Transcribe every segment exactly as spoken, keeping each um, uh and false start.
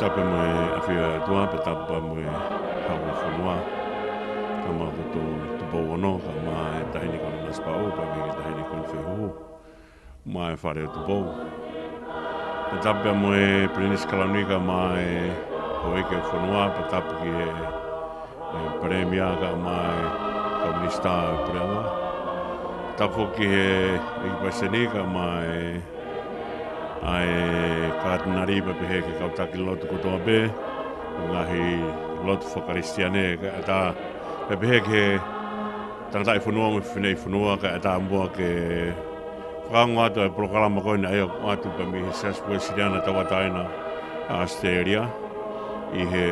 Tapu mo e ʻafio ʻa e ʻOtua, pea tapu mo e Hau ʻo e fonua. Kae ʻumaʻā ʻa Tupou Ono, kae ʻumaʻā e Taʻahine Konimasipau, pea mo e Taʻahine Konifehuhu. Mo e Fale ʻo Tupou. Pea tapu mo e Pilinisi Kalauni, kae ʻumaʻā e houʻeiki ʻo e fonua, pea tapu ki he, e Palēmia, kae ʻumaʻā e kau Minisitā ʻo e Puleʻanga. Tapu foki ki he ʻEiki Palesiteni, kae ʻumaʻā e ʻa e Katinali pea pehē ki he kau taki lotu kotoa pē, ngaahi lotu fakakalisitiane kae ʻatā, pea pehē ki he tangataʻi fonua mo e fefine ʻi fonua kae ʻatā muʻa ke fakaongo atu e polokalama ko eni ʻa ia ʻoku ʻoatu pē mei he Siasi Uēsiliana Tauʻatāina ʻAositelēlia ʻi he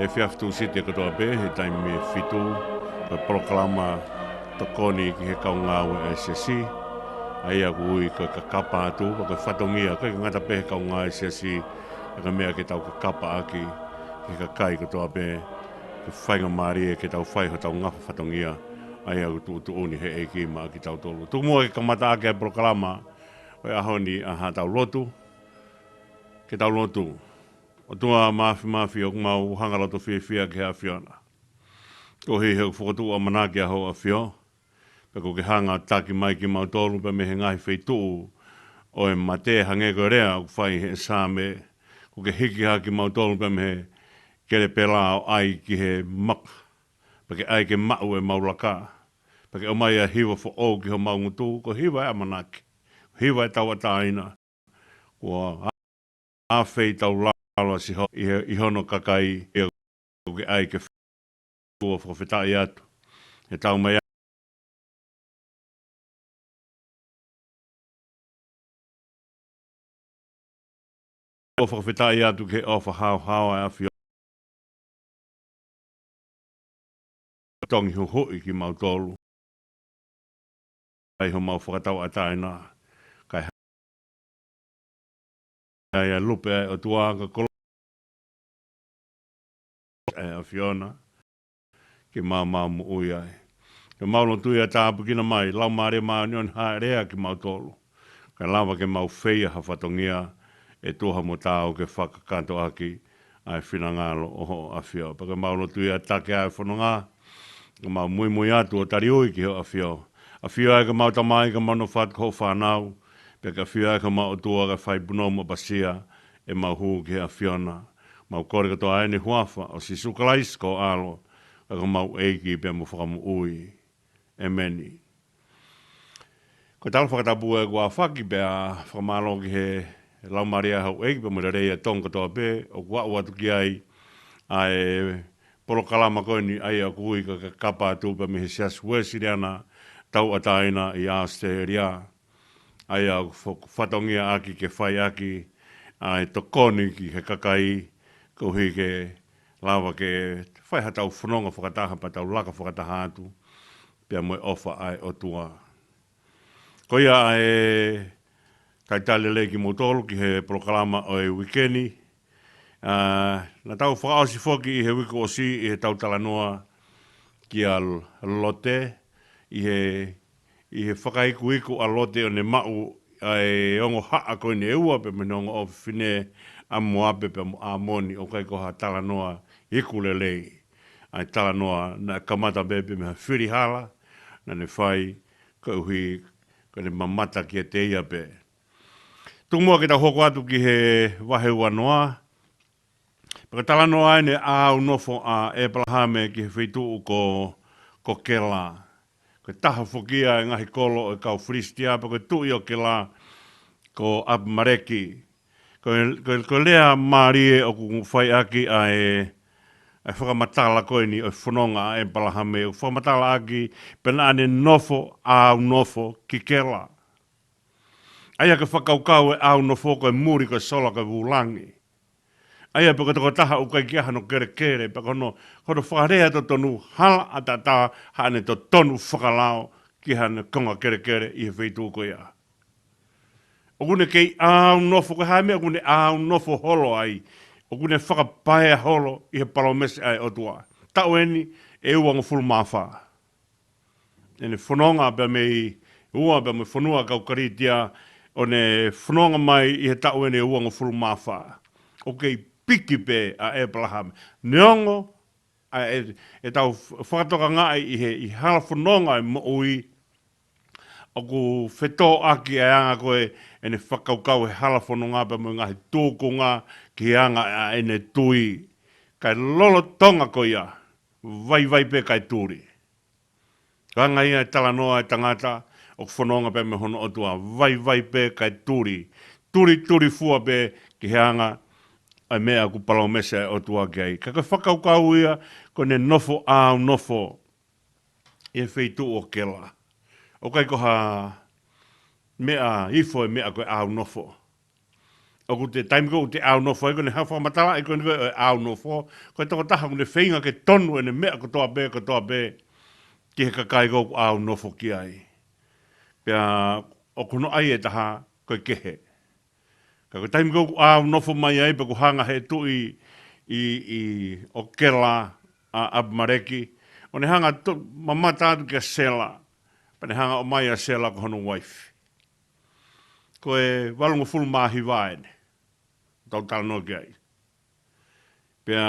efiafi Tūsite kotoa pē, he taimi ʻe fitu, ko e polokalama tokoni ki he kau ngāue ʻa e Siasi, ʻa ia ʻoku ui ko e Kakapa Atu, ko e fatongia, ʻikai ke ngata pē he kau ngāue ʻa e Siasi, ka ko e meʻa ke tau kakapaʻaki ki he kakai kotoa pē, ke faingamālie ke tau fai hotau ngafa fatongia, ʻa ia ʻoku tuʻutuʻuni he ʻEiki maʻa kitautolu. Tuku muʻa ke kamataʻaki e polokalama ʻo e ʻaho ni ʻa haʻatau lotu, ke tau lotu. ʻOtua Māfimafi, ʻoku mau hanga loto fiefia ki he ʻAfiona. Koeʻuhi he ʻoku fokotuʻu ʻamanaki ʻa Hoʻo ʻAfio, pea kuo ke hanga ʻo taki mai kimautolu pea mei he ngaahi feituʻu ʻo e mate, hangē ko e lea ʻoku fai he Saame, kuo ke hiki hake kimautolu pea mei he kelepela ʻo ʻai ki he maka, pea ke ʻai ke maʻu ʻemau laka, pea ke ʻomai ʻa e hiva foʻou ki homau ngutu, ko e hiva ʻo e ʻamanaki, hiva ʻo e tauʻatāina, kuo ʻafeitaulalo ʻa Sihova ʻi he, ʻi hono kakai, ʻa ia ʻoku ke ʻai ke fua. Fakafetaʻi atu. He tau mai ʻa, fakafetaʻi atu ki he ʻofa haohaoa ʻa e ʻAfio. Tongi huhuʻi kimautolu ʻi homau fakatauʻatāina, kae ʻai ʻa e lupe ʻa e ʻOtua ka kolo ʻa e ʻAfiona, ke maumau moʻui ai. Ke mau lotu ia, tāpuekina mai, Laumālie Māʻoniʻoni, hāʻele ʻa kimautolu, kae lava ke mau feia ha fatongia ʻe tuha mo taau ke fakakakato ʻaki ʻa e finangalo ʻo Hoʻo ʻAfio. Pea ke mau lotu ia, taki ʻa e fononga, ke mau muimui atu ʻo taliui ki Hoʻo ʻAfio. ʻAfio ʻa e ke mau Tamai, ke mau nofo atu ko hoʻo fānau, pea ke ʻafio ʻa e ke mau ʻOtua, ke fai punou mo ʻapasia ʻemau hū ki he ʻAfiona. Mau kole kotoa ʻeni huafa ʻo Sīsū Kalaisi ko ho ʻAlo, ko homau ʻEiki pea mo Fakamoʻui. ʻEmeni. Ko e tala fakatapu ē kuo ʻafaki, pea fakamālō ki he Laumālie ʻa houʻeiki pea mo e lelei ʻa Tonga kotoa pē, ʻoku aʻu atu ki ai ʻa e polokalama ko eni ʻa ia ʻoku ui ko e Kakapa Atu pea mei he Siasi Uēsiliana Tauʻatāina ʻi ʻAositelēlia. ʻA ia ʻoku fo-, fatongia ʻaki ke fai ʻaki ʻa e tokoni ki he kakai, koeʻuhi ke lava ke fai haʻatau fononga fakataha pea tau laka fakataha atu pea mo e ʻofa ʻa e ʻOtua. Ko ia ʻa e talitali lelei kimoutolu ki he polokalama ʻo e uike ni. ʻA, naʻa tau fakaʻosi foki ʻi he uike ʻosi ʻi heʻetau talanoa kia Lote, ʻi he, ʻi he fakaikuiku ʻa Lote ʻo ne maʻu ʻa e ongo haʻa ko eni ʻe ua pea mo e ongo ʻofefine ʻa Moape pea mo ʻĀmoni, ʻoku ʻikai ko ha talanoa iku lelei. ʻA e talanoa naʻe kamata pē pea mei ha fili hala naʻa ne fai, koeʻuhi ko ʻene mamata kiate ia pē. Tuku muʻa ke tau hoko atu ki he vahe uanoa. Pea ko e talanoa eni ʻa e ʻāunofo ʻa ʻĒpalahame ki he feituʻu ko, ko Kela. Ko e taha foki ia ʻo e ngaahi kolo ʻo e kau Filisitia, pea ko e tuʻi ʻo Kela ko ʻApimeleki. Ko e, ko e, ko e lea mālie ʻoku fai ʻaki ʻa e, ʻa e fakamatala ko eni ʻo e fononga ʻa ʻĒpalahame, ʻoku fakamatala ʻaki pe naʻa ne nofo ʻāunofo ki Kela. ʻA ia ke fakakaukau e ʻāunofo ko e muli ko e sola ko e vūlangi. ʻA ia pē ko e tokotaha ʻoku ʻikai ke ʻi ai hano kelekele, pea ko hono, ko hono fakalea totonu, hala ʻataʻatā haʻane totonu fakalao ki haʻane konga kelekele ʻi he feituʻu ko ia. ʻOku ne kei ʻāunofo, ko e hā e meʻa ʻoku ne ʻāunofo holo ai? ʻOku ne fakapaea holo ʻi he palōmesi ʻa e ʻOtua. Taʻu eni ʻe uangofulu mā fā. ʻEne fononga pea mei ua pea mo e fonua kau Kalitia, ʻo ne fononga mai ʻi he taʻu eni ʻe uangofulu mā fā. ʻOku kei piki pē ʻa ʻĒpalahame. Neongo, ʻa e, ʻetau fakatokangaʻi ʻi he, ʻi he hala fononga ʻo e moʻui, ʻoku fetōʻaki ʻa e anga ko ē ʻene fakakaukau he hala fononga pea mo e ngaahi tūkunga ki he anga ʻa ʻene tui. Kae lolotonga ko ia, vaivai pē kae tuli. Ko e anga ia e talanoa e tangata ʻoku fononga pē mo hono ʻOtua, vaivai pē kae tuli. Tuli, tuli fua pē ki he anga ʻa e meʻa ʻoku palōmesi ʻa e ʻOtua ki ai. Ka ko e fakakaukau ia, ko ʻene nofo ʻāunofo ʻi he feituʻu ʻo Kela. ʻOku ʻikai ko ha meʻa ifo e meʻa ko e ʻāunofo. ʻOku te taimi ko ē ʻoku te ʻāunofo ai, ko ʻene hanga fakamatalaʻi ko eni ko e ʻāunofo, ko e tokotaha ʻoku ne feinga ke tonu ʻene meʻa kotoa pē, kotoa pē, ki he kakai ko ē ʻoku ʻāunofo ki ai. Pea ʻoku hono ʻai e taha, ko e kehe. Ka ko e taimi ko ē ʻoku ʻāunofo mai ai, pea ʻoku hanga he tuʻi ʻi, ʻi, ʻo Kela ʻa ʻApimeleki, ʻo ne hanga to-, mamata atu kia Sela, pea ne hanga ʻomai ʻa Sela ko hono uaifi. Ko e valungofulu mā hiva eni. Tau talanoa ki ai. Pea,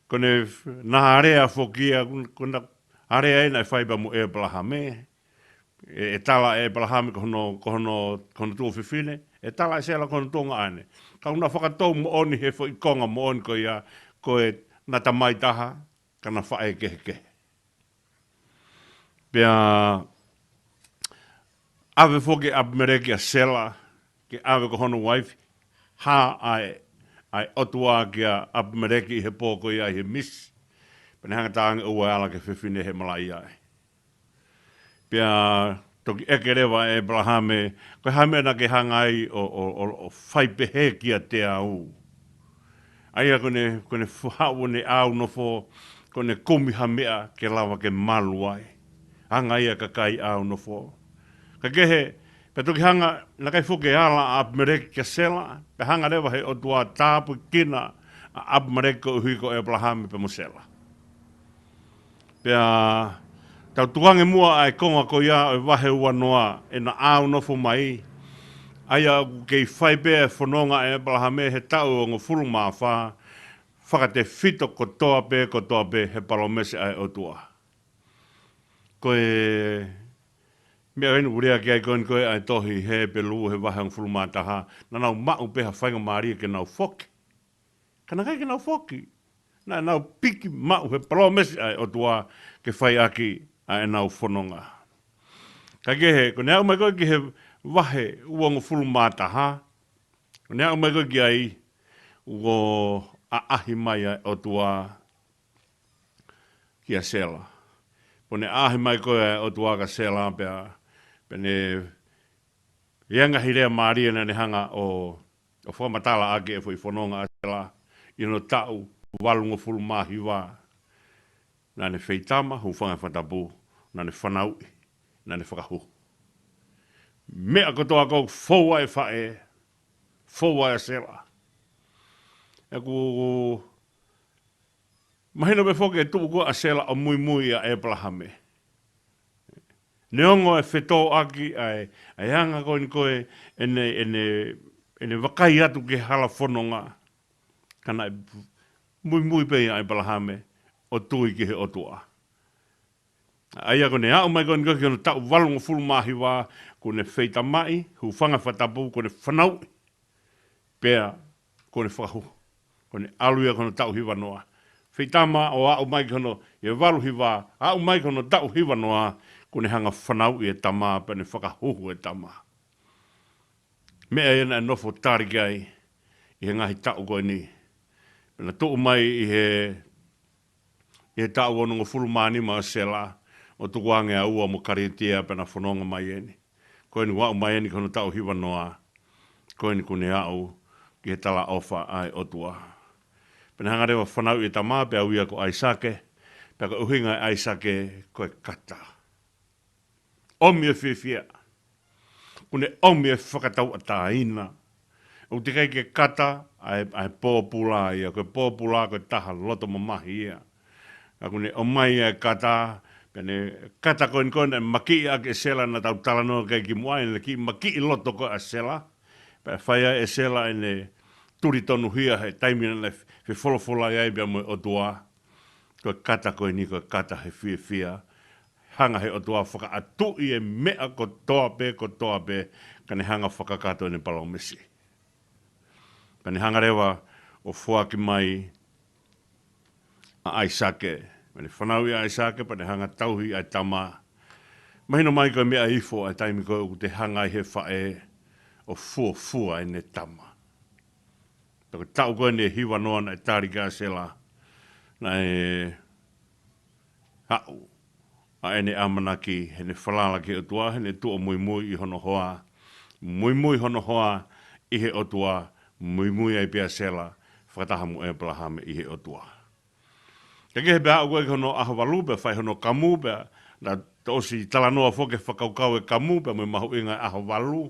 ko ʻene f-, naʻa lea foki ia, ko ʻene, ko ʻene lea ʻe naʻe fai pea mo ʻĒpalahame. ʻE, ʻe tala ʻe ʻĒpalahame ko hono, ko hono, ko hono tuofefine. ʻE tala ʻe Sela ko hono tuongaʻane. Ka ʻoku na fakatou moʻoni he foʻi konga moʻoni ko ia, ko ʻena tamai taha, ka na faʻē kehekehe. Pea ʻave foki ʻe ʻApimeleki ʻa Sela, ke ʻave ko hono uaifi, hā ʻa e, ʻa e ʻOtua kia ʻApimeleki ʻi he pō ko ia ʻi he misi. Pea ne hanga ʻo talaange ʻoua ʻe ala ki he fefine he malaʻia ē. Pea toki ʻeke leva ʻe ʻĒpalahame, ko e hā e meʻa naʻa ke hanga ai ʻo, ʻo, ʻo, ʻo fai pehē kiate au. ʻA ia ko ʻene, ko ʻene fu-, haʻu ʻene ʻāunofo, ko ʻene kumi ha meʻa ke lava ke malu ai. Anga ia e kakai ʻāunofo. Ka kehe, pea toki hanga, naʻe ʻikai foki ke ala ʻa ʻApimeleki kia Sela, pea hanga leva he ʻOtua ʻo tāpuekina ʻa ʻApimeleki koeʻuhi ko ʻĒpalahame pea mo Sela. Pea tau tukuange muʻa ʻa e konga ko ia ʻo e vahe uanoa ʻena ʻāunofo mai. ʻA ia ʻoku kei fai pē ʻa e fononga ʻa ʻĒpalahame he taʻu ʻe hongofulu mā fā, fakatefito kotoa pē, kotoa pē he palōmesi ʻa e ʻOtua. Ko e meʻa eni ʻoku lea ki ai ko eni ko e ʻa e tohi Hepelū he vahe hongofulu mā taha, naʻa nau maʻu pē ha faingamālie ke nau foki. Ka naʻe ʻikai ke nau foki. Naʻa nau piki maʻu he palōmesi ʻa e ʻOtua ke fai ʻaki ʻa ʻenau fononga. Ka kehe, ko ʻene aʻu mai ko ē ki he vahe uangofulu mā taha, ko ʻene aʻu mai ko ē ki ai, kuo ʻaʻahi mai ʻa e ʻOtua kia Sela. Kuo ne ʻaʻahi mai ko ē ʻa e ʻOtua kia Sela pea, pea ne ʻi ai e ngaahi lea mālie naʻa ne hanga ʻo, ʻo fakamatala ʻaki e foʻi fononga ʻa Sela ʻi hono taʻu valungofulu mā hiva. Naʻa ne feitama, hūfanga he fakatapu, naʻa ne fanauʻi, naʻa ne fakahuhu. Meʻa kotoa ko ē fou ai e faʻē, fou ai ʻa Sela. ʻOku mahino pē foki e tuʻu ko ē ʻa Sela ʻo muimui ʻia ʻĒpalahame. Neongo e fetōʻaki ʻa e, ʻa e anga ko eni ko ē ʻene, ʻene, ʻene vakai atu ki he hala fononga. Ka naʻe muimui pē ʻia ʻĒpalahame ʻo tui ki he ʻOtua. ʻA ia ko ʻene aʻu mai ko eni ko ē ki hono taʻu valungofulu mā hiva, kuo ne feitamaʻi, hūfanga he fakatapu, kuo ne fanauʻi. Pea, kuo ne fakahuhu. Kuo ne ʻalu ia ki hono taʻu hivanoa. Feitama ʻo aʻu mai ki hono, ʻi he valu hiva, aʻu mai ki hono taʻu hivanoa, kuo ne hanga ʻo fanauʻi e tama, pea ne fakahuhu e tama. Meʻa ia naʻe nofo tali ki ai, ʻi he ngaahi taʻu ko eni. Pea na tuʻu mai ʻi he, ʻi he taʻu onongofulu mā nima ʻo Sela, ʻo tukuange ʻa Ua mo Kalitia pea na fononga mai eni. Ko eni ʻoku aʻu mai eni ki hono taʻu hivanoa, ko eni kuo ne aʻu ki he talaʻofa ʻa e ʻOtua. Pea ne hanga leva ʻo fanauʻi e tama pea ui ia ko ʻAisake, pea ko e ʻuhinga ʻo ʻAisake ko e kata. ʻOmi e fiefia. Kuo ne ʻomi e fakatauʻatāina. ʻOku teʻeki ai ke kata ʻa e, ʻa e pōpula ia, ko e pōpula ko e taha loto mamahi ia. Ka kuo ne ʻomai ʻa e kata, pea ne kata ko eni ko ē naʻe makiʻi ʻaki ʻe Sela naʻa tau talanoa ki ai kimuʻa, ʻene kiʻi makiʻi loto ko ē ʻa Sela. Pea fai ai ʻe Sela ʻene tuli tonuhia he taimi naʻe fefolofolai ai pea mo e ʻOtua. Ko e kata ko eni, ko e kata he fiefia. Hanga he ʻOtua fakaʻatuʻi e meʻa kotoa pē, kotoa pē, ka ne hanga fakakakato ʻene palōmesi. Ka ne hanga leva ʻo foaki mai ʻa ʻAisake. Pea ne fanauʻi ʻa ʻAisake, pea ne hanga tauhi ʻa e tama. Mahino mai ko e meʻa ifo ʻa e taimi ko ē ʻoku te hanga ai he faʻē ʻo fuofua ʻene tama. Pea ko e taʻu ko ē ʻe hiva noa naʻe tali kia Sela, naʻe haʻu ʻa ʻene ʻamanaki, heʻene falala ki he ʻOtua, heʻene tuʻu ʻo muimui ʻi hono hoa, muimui hono hoa ʻi he ʻOtua, muimui ai pē ʻa Sela, fakataha mo ʻĒpalahame ʻi he ʻOtua. Ka ke he pea aʻu ko ē ki hono ʻaho valu pea fai hono kamu pea, naʻa tau ʻosi talanoa foki he fakakaukau e kamu pea mo e mahuʻinga e ʻaho valu,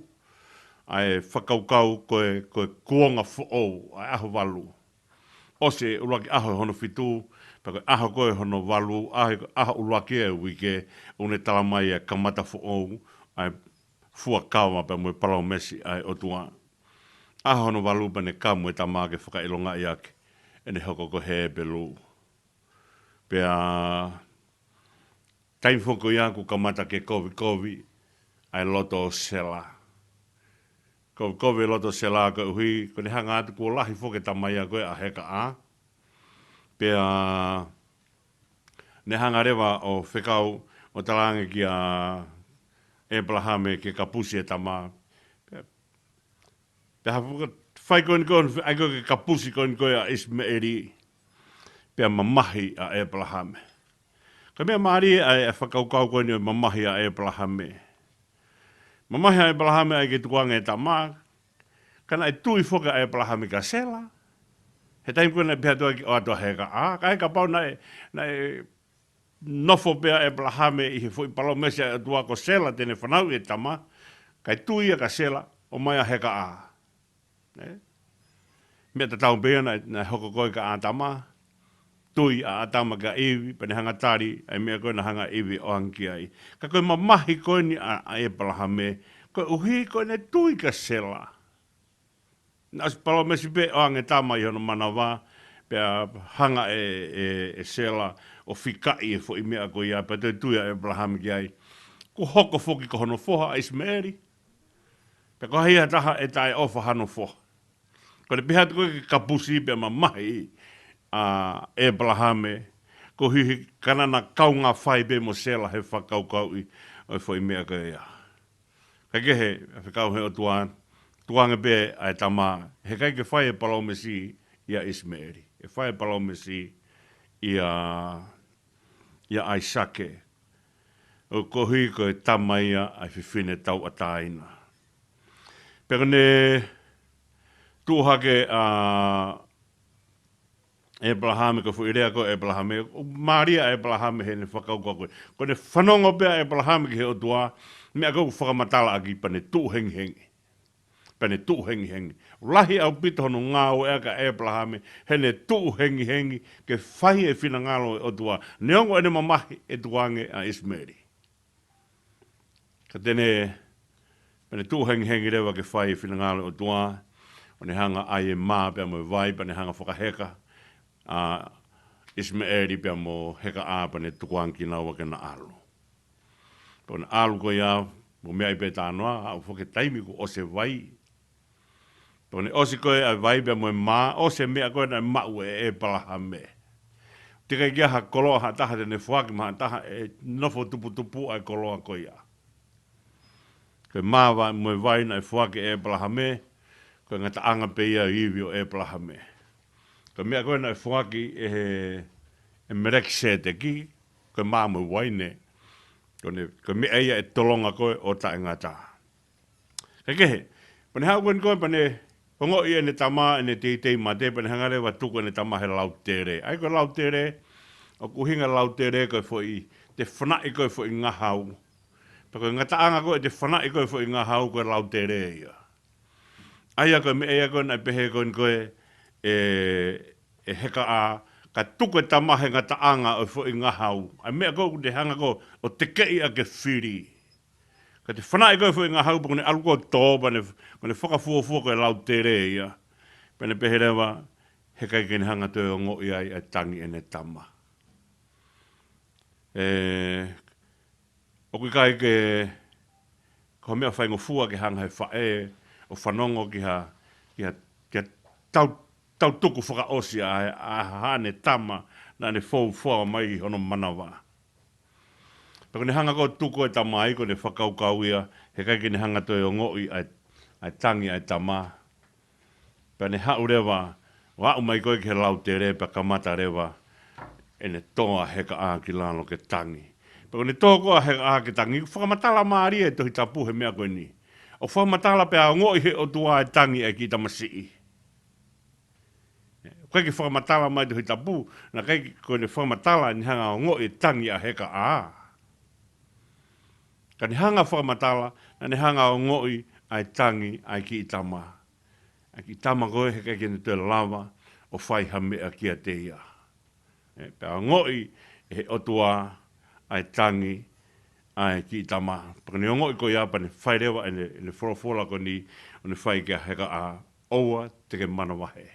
ʻa e fakakaukau ko e, ko e kuonga foʻou, ʻa e ʻaho valu. ʻOsi e ʻuluaki ʻaho hono fitu, pea ko e ʻaho ko ē hono valu, ʻaho, ʻaho ʻuluaki e uike, ʻoku ne tala mai e kamata foʻou, ʻa e fuakava pea mo e palōmesi ʻa e ʻOtua. ʻAho hono valu pea ne kamu e tama ke fakaʻilongaʻi ʻaki ʻene hoko ko e Hepelū. Pea taimi foki ko ia kuo kamata ke kovikovi ʻa e loto ʻo Sela. Kovikovi e loto ʻo Sela koeʻuhi, ko ʻene hanga atu kuo lahi foki e tama ia ko ē ʻa Hekaʻā. Pea ne hanga leva ʻo fekau ʻo talaange kia ʻĒpalahame ke kapusi e tama. Pea, pea hanga fai ko eni ko ē, ʻai ko ē ke kapusi ko eni ko ē ʻa ʻIsimeʻeli. Pea mamahi ʻa ʻĒpalahame. Ko e meʻa mālie ʻa e, ʻa e fakakaukau ko eni ʻo e mamahi ʻa ʻĒpalahame. Mamahi ʻa ʻĒpalahame ʻai ke tukuange e tama, ka naʻe tui foki ʻa ʻĒpalahame kia Sela. He taimi ko ē naʻe pehē atu ai ke ʻoatu ʻa Hekaʻā, ka ʻe kapau naʻe, naʻe nofo pē ʻa ʻĒpalahame ʻi he foʻi palōmesi ʻa e ʻOtua ko Sela te ne fanauʻi e tama, kae tui ia kia Sela, ʻomai ʻa Hekaʻā. Ē? Meʻa tatau pē ia naʻe, naʻe hoko ko ē kia ʻĀtama. Tui ʻa ʻĀtama kia ʻIvi, pea ne hanga tali ʻa e meʻa ko ē naʻe hanga ʻIvi ʻo ʻoange ki ai. Ka ko e mamahi ko eni ʻa, ʻa ʻĒpalahame, koeʻuhi ko ʻene tui kia Sela. Naʻe ʻosi palōmesi pē ʻoange tama ʻi hono manava, pea hanga ʻe, ʻe, ʻe Sela ʻo fikaʻi e foʻi meʻa ko ia, pea toe tui ʻa ʻĒpalahame ki ai. Kuo hoko foki ko hono foha ʻa ʻIsimeʻeli. Pea ko hai ha taha ʻe taʻeʻofa hano foha. Ko ʻene pehē atu ko ē ke kapusi pea mamahi ʻa ʻĒpalahame, koeʻuhi ka naʻa na kaungā fai pē mo Sela he fakakaukauʻi ʻo e foʻi meʻa ko ia. Kae kehe, ʻa e fekau he ʻOtua, tukuange pē ʻa e tama, heʻikai ke fai e palōmesi ia ʻIsimeʻeli. ʻE fai e palōmesi ia, ia ʻAisake. ʻO koeʻuhi ko e tama ia ʻa e fefine tauʻatāina. Pea ko ʻene tuʻu hake ʻa ʻĒpalahame, ko e foʻi lea ko ē ʻa ʻĒpalahame, ʻoku mālie ʻa ʻĒpalahame heʻene fakakaukau ko ē. Ko ʻene fanongo pē ʻa ʻĒpalahame ki he ʻOtua, meʻa ko ē ʻoku fakamatalaʻaki pea ne tuʻu hengihengi. Pea ne tuʻu hengihengi. Lahi ʻaupito hono ngāueʻaki ʻa ʻĒpalahame, heʻene tuʻu hengihengi ke fai e finangalo ʻo e ʻOtua. Neongo ʻene mamahi ʻe tukuange ʻa ʻIsimeʻeli. Ka te ne, pea ne tuʻu hengihengi leva ke fai e finangalo ʻo e ʻOtua, ʻo ne hanga ʻai e mā pea mo e vai, pea ne hanga fakaheka ʻa ʻIsimeʻeli pea mo Hekaʻā, pea ne tukuange kinaua ke na ʻalu. Pea ko ʻena ʻalu ko ia, mo meʻa ai pē tānoa, aʻu foki e taimi kuo ʻosi e vai. Pea ko ʻene ʻosi ko ē ʻa e vai pea mo e mā, ʻosi e meʻa ko ē naʻe maʻu ʻe ʻĒpalahame. Teʻeki ai ke ʻi ai ha koloa ha taha te ne foaki maʻa ha taha ʻe nofo tuputupu ʻa e koloa ko ia. Ko e mā va-, mo e vai naʻe foaki ʻe ʻĒpalahame, ko e ngataʻanga pē ia ʻo e ivi ʻo ʻĒpalahame. Ko e meʻa ko ē naʻe foaki ʻe he, ʻe Melekiseteki, ko e mā mo e uaine. Ko ʻene, ko e meʻa ia ʻe tolonga ko ē ʻo taʻengata. Kae kehe, pea ne haʻu ko eni ko ē pea ne ongoʻi ʻene tama ʻene teitei mate, pea ne hanga leva ʻo tuku ʻene tama he lautele. ʻA ia ko e lautele, ʻoku ʻuhinga e lautele ko e foʻi, te fanaʻi ko ē foʻi ngahau. Pea ko e ngataʻanga ko ē te fanaʻi ko ē foʻi ngahau ko e lautele ia. ʻA ia ko e meʻa ia ko ē naʻe pehē ko eni ko ē ʻe, ʻe Hekaʻā, ka tuku e tama he ngataʻanga ʻo e foʻi ngahau. ʻA e meʻa ko ē ʻoku te hanga ko ē ʻo tekeʻi ʻaki e fili. Ka te fanaʻi ko ē foʻi ngahau pea ko ʻene ʻalu ko ē ʻo tō pea ne, ko ʻene fakafuofua ko e lautele ia. Pea ne pehē leva, heʻikai ke ne hanga toe ongoʻi ai ʻa e tangi ʻene tama. ʻE, ʻoku ʻikai ke, ko ha meʻa faingofua ke hanga he faʻē ʻo fanongo ki ha, ki ha, ki ha tau, tau tuku fakaʻosi ʻa, ʻa haʻane tama naʻa ne foufoua mai ʻi hono manava. Pea ko ʻene hanga ko ē ʻo tuku e tama ai, ko ʻene fakakaukau ia, heʻikai ke ne hanga toe ongoʻi ʻa e, ʻa e tangi ʻa e tama. Pea ne haʻu leva, ʻo aʻu mai ko ē ki he lautele, pea kamata leva ʻene tō ʻa Hekaʻā ki lalo ke tangi. Pea ko ʻene tō ko ē ʻa Hekaʻā ke tangi, fakamatala mālie ʻe he Tohi Tapu he meʻa ko eni. ʻO fakamatala pea ongoʻi ʻe he ʻOtua e tangi ʻa e kiʻi tamasiʻi. ʻIkai ke fakamatala mai Tohi Tapu, naʻe ʻikai ko ʻene fakamatala ʻene hanga ʻo ongoʻi e tangi ʻa Hekaʻā. Ka ne hanga fakamatala, naʻa ne hanga ʻo ongoʻi ʻa e tangi ʻa e kiʻi tama. ʻA e kiʻi tama ko ē heʻikai ke ne toe lava ʻo fai ha meʻa kiate ia. ʻE, pea ongoʻi ʻe he ʻOtua ʻa e tangi ʻa e kiʻi tama. Pea ko ʻene ongoʻi ko ia pea ne fai leva ʻene, ʻene folofola ko eni ʻo ne fai kia Hekaʻā, ʻoua te ke manavahē.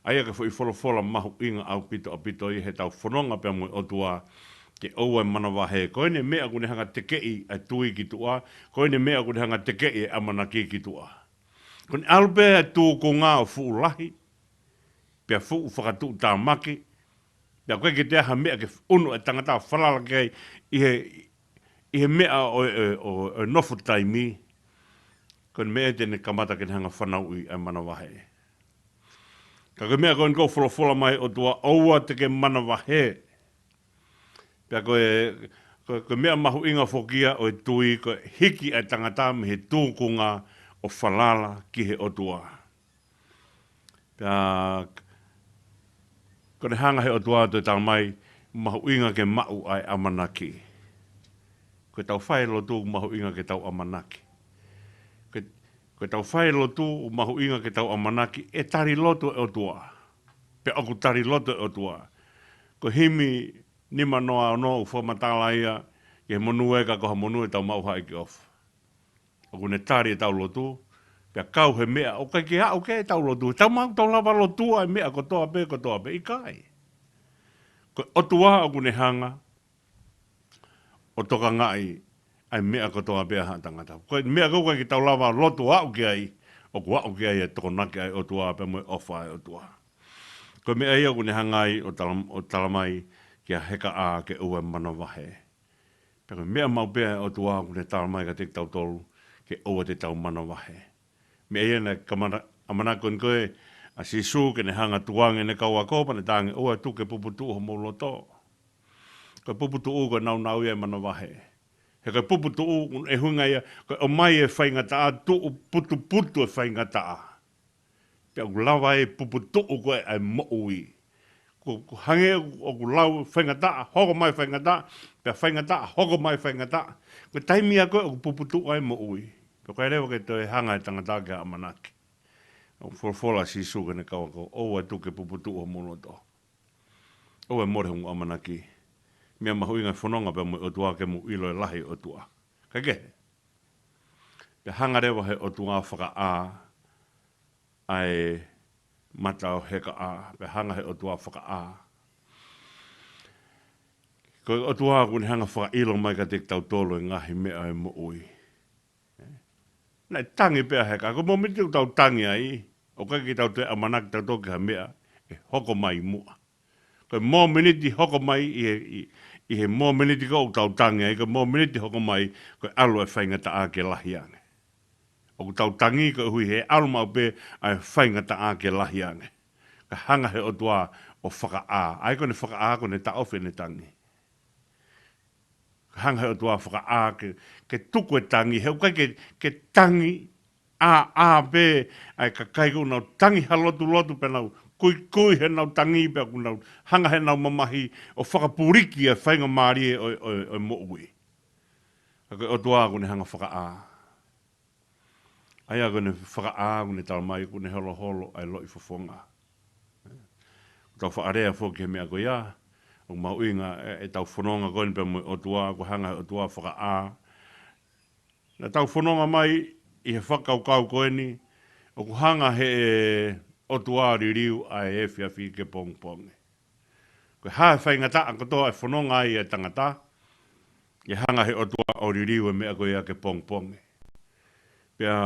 ʻA ia ko e foʻi folofola mahuʻinga ʻaupito ʻaupito ia heʻetau fononga pea mo e ʻOtua ke ʻoua ʻe manavahē. Ko ʻene meʻa ʻoku ne hanga tekeʻi ʻa e tui ki tuʻa, ko ʻene meʻa ʻoku ne hanga tekeʻi e ʻamanaki ki tuʻa. Ko ʻene ʻalu pē ʻa e tūkunga ʻo fuʻu lahi, pea fuʻu fakatuʻutāmaki, pea ʻoku ʻikai ke toe ʻi ai ha meʻa ke ʻunu e tangata ʻo falala ki ai ʻi he, ʻi he meʻa ʻo, ʻo, ʻo, ʻo e nofo taimi, ko ʻene meʻa ia te ne kamata ke ne hanga fanauʻi ʻa e manavahē. Ka ko e meʻa ko eni ʻoku folofola mai ʻOtua ʻoua te ke manavahē. Pea ko e, ko, ko e meʻa mahuʻinga foki ia ʻo e tui, ko e hiki ʻa e tangata mei he tūkunga ʻo falala ki he ʻOtua. Pea ko ʻene hanga he ʻOtua ʻo toe tala mai, mahuʻinga ke maʻu ʻa e ʻamanaki. Ko ʻetau fai lotu mahuʻinga ke tau ʻamanaki. Ko, ko ʻetau fai lotu mahuʻinga ke tau ʻamanaki, ʻe tali lotu e ʻOtua. Pea ʻoku tali lotu e ʻOtua. Ko e himi nima noa ono ʻoku fakamatala ia ki he monū ē ka ko ha monū ʻe tau maʻu ha ʻEiki ʻofa. ʻOku ne tali ʻetau lotu, pea kau he meʻa ʻoku ʻikai ke aʻu ki ai ʻetau lotu. Tau maʻu tau lava lotua e meʻa kotoa pē, kotoa pē, ʻikai. Ko e ʻOtua ʻoku ne hanga ʻo tokangaʻi ʻa e meʻa kotoa pē ʻa haʻa tangata. Ko e meʻa ʻoku ʻikai ke tau lava lotu ʻo aʻu ki ai, ʻoku aʻu ki ai e tokonaki ʻa e ʻOtua pea mo e ʻofa ʻa e ʻOtua. Ko e meʻa ia ʻoku ne hanga ai ʻo tala, ʻo tala mai kia Hekaʻā ke ʻoua ʻe manavahē. Pea ko e meʻa maʻu pē ʻa e ʻOtua ʻoku ne tala mai kiate kitautolu ke ʻoua te tau manavahē. Meʻa ia naʻe kamata, ʻamanaki ko eni ko ē ʻa Sīsū ke ne hanga tukuange ʻene kau ako pea ne talaange ʻoua ʻe tuku ke puputuʻu homou loto. Ko e puputuʻu ko e nāunau ia e manavahē. He ko e puputuʻu ʻoku ne ʻuhinga ia, ko e ʻomai e faingataʻa, tuʻu putuputu e faingataʻa. Pea ʻoku lava e puputuʻu ko ē ʻa e moʻui. Ko, ko hangē ʻoku lau faingataʻa, hoko mai faingataʻa, pea faingataʻa, hoko mai faingataʻa. Ko e taimi ia ko ē ʻoku puputuʻu ai moʻui. Pea ʻikai leva ke toe hanga e tangata ke ʻamanaki. ʻOku folofola ʻa Sīsū ki heʻene kau ako, ʻoua ʻe tuku ke puputuʻu homou loto. ʻOua ʻe mole hoʻomou ʻamanaki. Meʻa mahuʻinga e fononga pea mo e ʻOtua ke mou ʻilo e lahi ʻo e ʻOtua. Kae kehe. Pea hanga leva he ʻOtua ʻo fakaʻā ʻa e mata ʻo Hekaʻā, pea hanga he ʻOtua ʻo fakaʻā. Ko e ʻOtua ʻoku ne hanga fakaʻilo mai kiate kitautolu e ngaahi meʻa ʻo e moʻui. Naʻe tangi pē ʻa Hekaʻā, ko e mōmeniti ʻoku tau tangi ai, ʻoku ʻikai ke tau toe ʻamanaki tautolu ki ha meʻa ʻe hoko mai muʻa. Ko e mōmeniti hoko mai ʻi he, ʻi, ʻi he mōmeniti ko ē ʻoku tau tangi ai, ko e mōmeniti hoko mai, ko e ʻalu e faingataʻa ke lahi ange. ʻOku tau tangi koeʻuhi he ʻalu maʻu pē ʻa e faingataʻa ke lahi ange. Ka hanga he ʻOtua ʻo fakaʻā. ʻA ia ko ʻene fakaʻā, ko ʻene taʻofi ʻene tangi. Ka hanga he ʻOtua ʻo fakaʻā ke, ke tuku e tangi. He ʻoku ʻikai ke, ke tangi ʻāʻā pē ʻa e kakai ʻoku nau tangi ha lotu lotu pea nau kuikui heʻenau tangi pea ʻoku nau hanga heʻenau mamahi ʻo fakapuliki e faingamālie ʻo, ʻo, ʻo e moʻui. Ka ko e ʻOtua ʻoku ne hanga fakaʻā. ʻA ia ko ʻene fakaʻā, ʻoku ne tala mai, ʻoku ne holoholo ʻa e loʻifofonga. ʻOku tau faʻa lea foki he meʻa ko ia, ʻoku mahuʻinga e, ʻetau fononga ko eni pea mo e ʻOtua, ʻoku hanga he ʻOtua ʻo fakaʻā. Naʻa tau fononga mai ʻi he fakakaukau ko eni, ʻOku hanga he ʻOtua ʻo liliu ʻa e efiafi ke pongipongi. Ko e hā e faingataʻa kotoa ʻe fononga ai e tangata, ʻe hanga he ʻOtua ʻo liliu e meʻa ko ia ke pongipongi. Pea,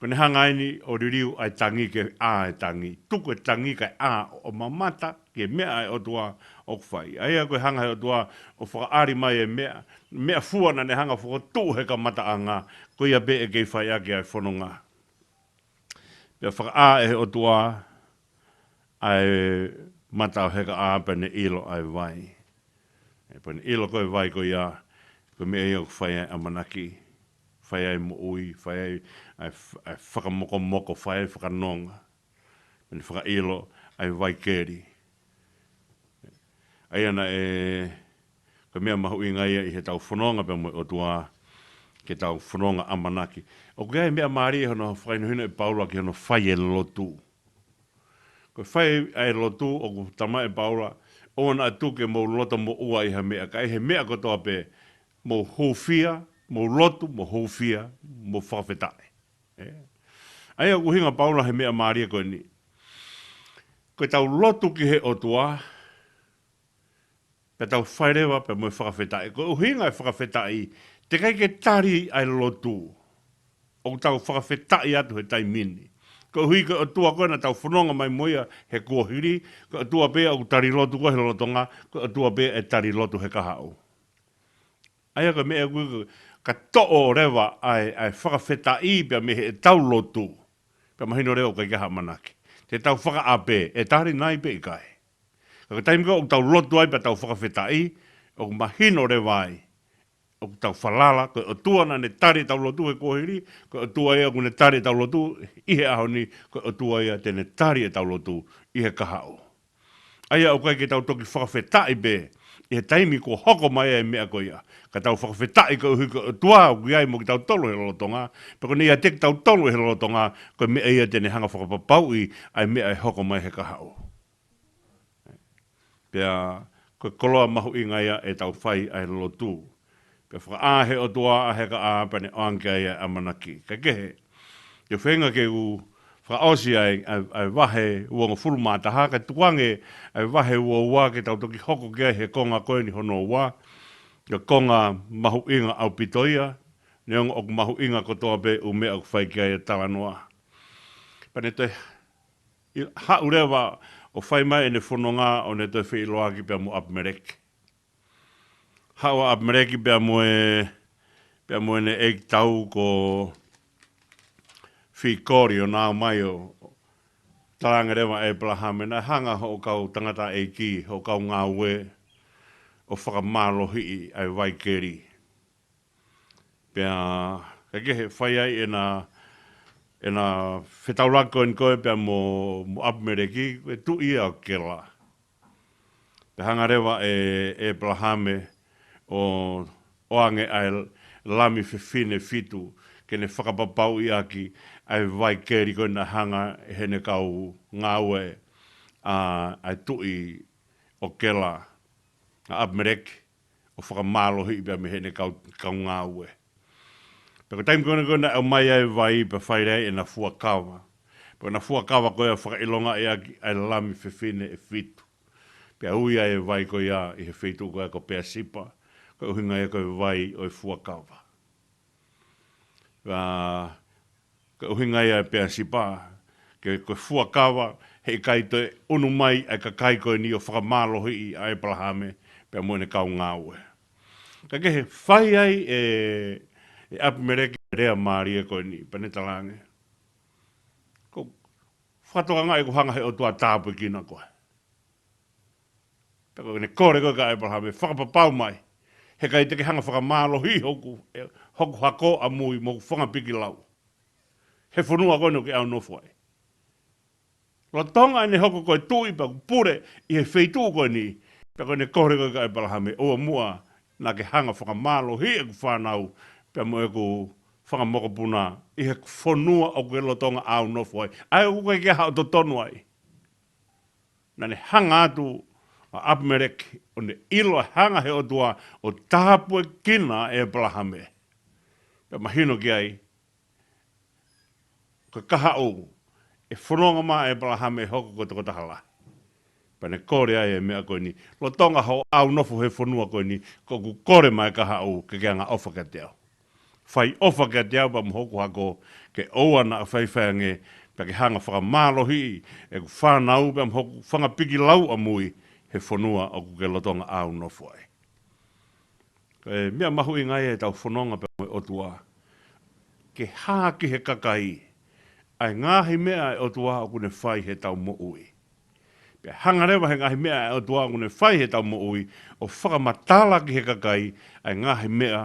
pea ne hanga eni ʻo liliu ʻa e tangi ke ʻā e tangi. Tuku e tangi kae ʻā ʻo mamata ki he meʻa ʻa e ʻOtua ʻoku fai. ʻA ia ko e hanga he ʻOtua ʻo fakaʻali mai e meʻa, meʻafua naʻa ne hanga fokotuʻu he kamataʻanga, ko ia pē ʻe kei fai ʻaki ʻa e fononga. Pea fakaʻā ʻe he ʻOtua ʻa e mata ʻo Hekaʻā pea ne ʻilo ʻa e vai. ʻE, pea ne ʻilo ko e vai ko ia, ko e meʻa ia ʻoku fai ai ʻamanaki, fai ai moʻui, fai ai ʻa e f-, ʻa e fakamokomoko, fai ai fakanonga. Pea ne fakaʻilo ʻa e vai keli. ʻA ia naʻe, ko e meʻa mahuʻinga ia ʻi heʻetau fononga pea mo e ʻOtua, ke tau fononga ʻamanaki. ʻOku ʻi ai e meʻa mālie hono fakahinohino ʻe Paula ki hono fai e lotu. Ko e fai ʻa e lotu ʻoku talamai ʻe Paula, ʻoua naʻa tuku ke mou loto moʻua ʻi ha meʻa, ka ʻi he meʻa kotoa pē, mou hūfia, mou lotu, mou hūfia, mou fakafetaʻi. ʻE. ʻA ia ʻoku ʻuhinga Paula he meʻa mālie ko eni. Ko ʻetau lotu ki he ʻOtua, pea tau fai leva pea mo e fakafetaʻi. Ko e ʻuhinga e fakafetaʻi, teʻeki ai ke tali ʻa e lotu. ʻOku tau fakafetaʻi atu he taimi ni. Koeʻuhi ko e ʻOtua ko ē naʻa tau fononga mai mo ia he kuohili, ko e ʻOtua pē ʻoku tali lotu ko ē he lolotonga, ko e ʻOtua pē ʻe tali lotu he kahaʻu. ʻA ia ko e meʻa ʻoku, ka toʻo leva ʻa e, ʻa e fakafetaʻi pea mei heʻetau lotu, pea mahino leva ʻoku ʻikai ke ʻi ai ha ʻamanaki. Te tau fakaʻā pē, ʻe tali nai pe ʻikai. Ka ko e taimi ko ē ʻoku tau lotu ai pea tau fakafetaʻi, ʻoku mahino leva ai ʻoku tau falala, ko e ʻOtua naʻa ne tali ʻetau lotu he kuohili, ko e ʻOtua ia ʻoku ne tali ʻetau lotu ʻi he ʻaho ni, ko e ʻOtua ia te ne tali ʻetau lotu ʻi he kahaʻu. ʻA ia ʻoku ʻikai ke tau toki fakafetaʻi pē ʻi he taimi kuo hoko mai ai e meʻa ko ia. Ka tau fakafetaʻi koeʻuhi ko e ʻOtua ʻoku ʻi ai mo kitautolu he lolotonga, pea ko ʻene ʻiate kitautolu he lolotonga, ko e meʻa ia te ne hanga fakapapauʻi ʻa e meʻa ʻe hoko mai he kahaʻu. Pea ko e koloa mahuʻinga ia ʻetau fai ʻa e lotu. Pea fakaʻā he ʻOtua ʻa Hekaʻā pea ne ʻoange ki ai ʻa e ʻamanaki. Kae kehe, ʻoku ou feinga ke u fakaʻosi ʻa e, ʻa e, ʻa e vahe uongofulu mā taha, kae tukuange ʻa e vahe uaua ke tau toki hoko ki ai he konga ko eni hono ua, ko e konga mahuʻinga ʻaupito ia, neongo ʻoku mahuʻinga kotoa pē ʻū meʻa ʻoku fai ki ai e talanoa. Pea ne toe ʻi, haʻu leva ʻo fai mai ʻene fononga ʻo ne toe feʻiloaki pea mo ʻApimeleki. Haʻu ʻa ʻApimeleki pea mo e, pea mo ʻene ʻeikitau ko Fikoli ʻo nau ō mai ʻo talaange leva ʻe ʻĒpalahame naʻe hanga hoʻo kau tangataʻeiki, hoʻo kau ngāue ʻo fakamālohiʻi ʻa e vai keli. Pea, kae kehe fai ai ʻena, ʻena fetaulaki ko eni ko ē pea mo, mo ʻApimeleki, ko e tuʻi ia ʻo Kela. Pea hanga leva ʻe, ʻe ʻĒpalahame ʻo, ʻoange ʻa e lami fefine ʻe fitu, ke ne fakapapauʻi ʻaki ʻa e vai keli ko ē naʻe hanga ʻe heʻene kau ngāue ʻa, ʻa e tuʻi ʻo Kela, ʻa ʻApimeleki, ʻo fakamālohiʻi pea mei heʻene kau, kau ngāue. Pea ko e taimi ko ē ko ē naʻe ʻomai ai e vai pea fai leva ai ʻena fuakava. Pea ko ʻena fuakava ko ia ʻo fakaʻilongaʻi ʻaki ʻa e lami fefine ʻe fitu. Pea ui ai e vai ko ia ʻi he feituʻu ko ia ko Peasipa, ko e ʻuhinga ia ko e vai ʻo e fuakava. Pea ko e ʻuhinga ia ʻa Peasipa, ke, ko e fuakava, heʻikai toe ʻunu mai ʻa e kakai ko eni ʻo fakamālohiʻi ʻa ʻĒpalahame pea mo ʻene kau ngāue. Kae kehe fai ai ʻe, ʻe ʻApimeleki e lea mālie ko eni, pea ne talaange, ko e fakatokangaʻi ʻoku hanga he ʻOtua ʻo tāpuekina koe. Pea ko ʻene kole ko ē kia ʻĒpalahame, fakapapau mai, heʻikai te ke hanga fakamālohiʻi hoku, ʻe, hoku hako ʻamui mo hoku fanga pikilau he fonua ko eni ʻoku ke ʻaunofo ai. Lolotonga ʻene hoko ko e tuʻi pea ʻoku pule ʻi he feituʻu ko eni, pea ko ʻene kole ko ē kia ʻĒpalahame, ʻoua muʻa naʻa ke hanga fakamālohiʻi ʻeku fānau pea mo ʻeku fanga mokopuna ʻi he fonua ʻoku ke lolotonga ʻaunofo ai. ʻA ia ʻoku ʻikai ke ʻi ai haʻo totonu ai. Naʻa ne hanga atu ʻa ʻApimeleki ʻo ne ʻilo ʻa e hanga he ʻOtua ʻo tāpuekina ʻa ʻĒpalahame. Pea mahino ki ai, ko e kahaʻu, ʻe fononga mai ʻa ʻEpalahame ʻe hoko ko e tokotaha lahi. Pea ne kole ai e meʻa ko eni, lolotonga hoʻo ʻaunofo he fonua ko eni, ko ʻeku kole mai kahaʻu ke ke angaʻofa kiate au. Fai ʻofa kiate au pea mo hoku hako, ke ʻoua naʻa faifai ange, pea ke hanga fakamālohiʻi ʻeku fānau pea mo hoku fanga piki lau ʻamui he fonua ʻoku ke lolotonga ʻaunofo ai. Ko e meʻa mahuʻinga ia ʻetau fononga pea mo e ʻOtua. Ke hā ki he kakai ʻa e ngaahi meʻa ʻa e ʻOtua ʻoku ne fai heʻetau moʻui. Pea hanga leva he ngaahi meʻa ʻa e ʻOtua ʻoku ne fai heʻetau moʻui ʻo fakamatala ki he kakai ʻa e ngaahi meʻa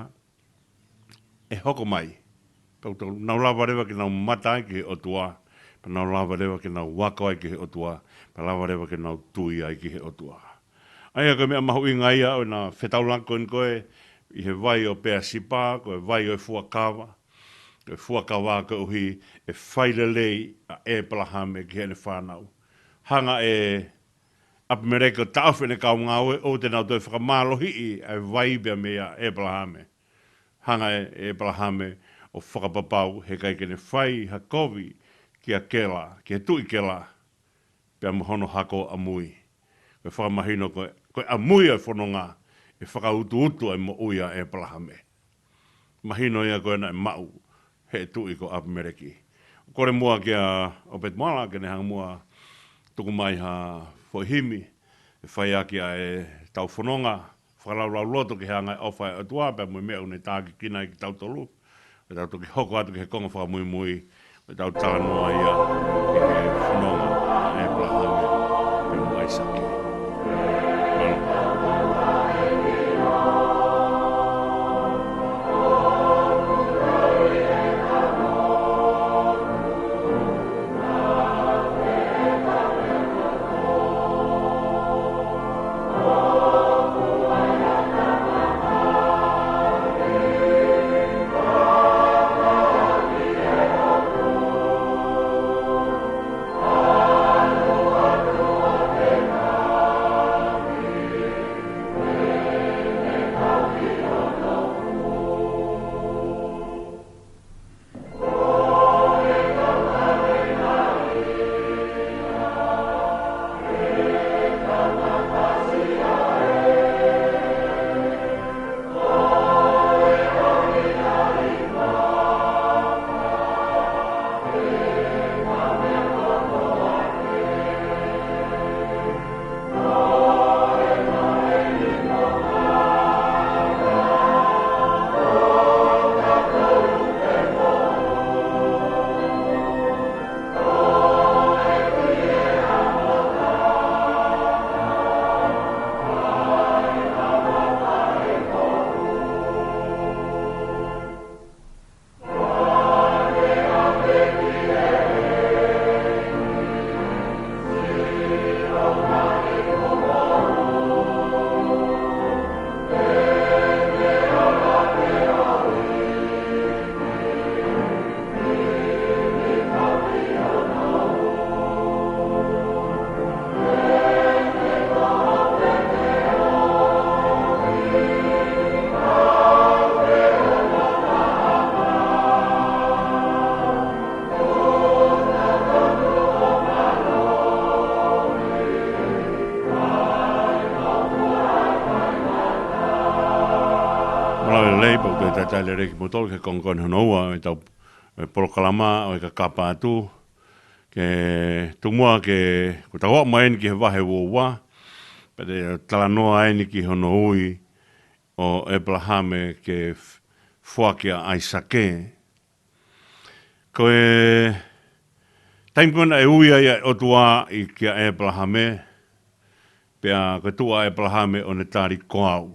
ʻe hoko mai. Pea ʻoku nau lava leva ke nau mamata ai ki he ʻOtua, pea nau lava leva ke nau ako ai ki he ʻOtua, pea lava leva ke nau tui ai ki he ʻOtua. ʻA ia ko e meʻa mahuʻinga ia ʻo ʻena fetaulaki ko eni ko ē ʻi he vai ʻo Peasipa, ko e vai ʻo e fuakava, ko e fuakava koeʻuhi ʻe fai lelei ʻa ʻEpalahame ki heʻene fānau. Hanga ʻe ʻApimeleki ʻo taʻofi ʻene kau ngāue ʻoua te nau toe fakamālohiʻi ʻa e vai pea mei a ʻEpalahame. Hanga ʻe ʻEpalahame ʻo fakapapau he ʻikai ke ne fai ha kovi kia Kela, kia Tuʻi Kela, pea mo hono hako ʻamui. Ko e fakamahino ko e, ko e ʻamui ʻa e fononga ʻe fakautuutu ai moʻui ʻa ʻEpalahame. Mahino ia ko ē naʻe maʻu he tuʻi ko ʻApimeleki. Kole muʻa kia ʻOpeti Moala ke ne hanga muʻa tuku mai ha foʻi himi ʻe fai ʻaki ʻa ʻetau fononga, fakalaulauloto ki he anga e ʻofa ʻa e ʻOtua pea mo e meʻa ʻoku ne tākiekina ai kitautolu. Pea tau toki hoko atu ki he konga fakamuimui, pea tau talanoa ia ki he fononga ʻa ʻEpalahame pea mo ʻAisake. Mālō. Mālō e lelei, pea ʻoku ou talitali lelei kimoutolu ki he konga ko eni hono ua ʻo ʻetau, ʻo e polokalama ʻo e kakapa atu. Ke tuku muʻa ke, kuo tau aʻu mai eni ki he vahe uaua, pea te talanoa eni ki hono ui ʻo ʻEpalahame ke f-, foaki ʻa ʻAisake. Ko e taimi ko ē naʻe ui ai ʻa e ʻOtua ʻi kia ʻEpalahame, pea ko e tuʻu ʻa ʻEpalahame ʻo ne tali ko au.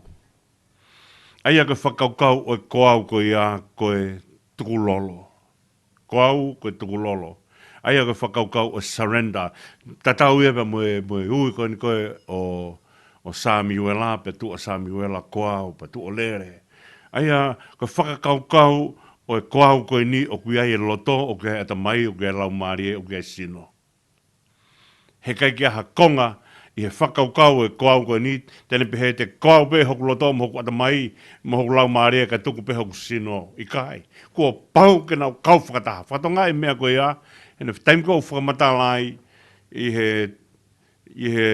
ʻA ia ko e fakakaukau ʻo e ko au ko ia ko e tukulolo. Ko au ko e tukulolo. ʻA ia ko e fakakaukau ʻo e surrender. Tatau ia pea mo e, mo e ui ko eni ko ē ʻo, ʻo Samiuela, pea tuʻu ʻa Samiuela ko au, pea tuʻu ʻo lele. ʻA ia ko e fakakaukau ʻo e ko au ko eni ʻoku ʻi ai e loto, ʻoku ʻi ai e ʻatamai, ʻoku ʻi ai e laumālie, ʻoku ʻi ai e sino. He ʻikai ke ʻi ai ha konga ʻi he fakakaukau ʻo e koau ko eni, te ne pehē te koau pē hoku loto mo hoku ʻatamai, mo hoku laumālie kae tuku pē hoku sino, ʻikai. Kuo pau ke nau kau fakataha. Fakatonga e meʻa ko ia, he taimi ko ē ʻoku fakamatala ai, ʻi he, ʻi he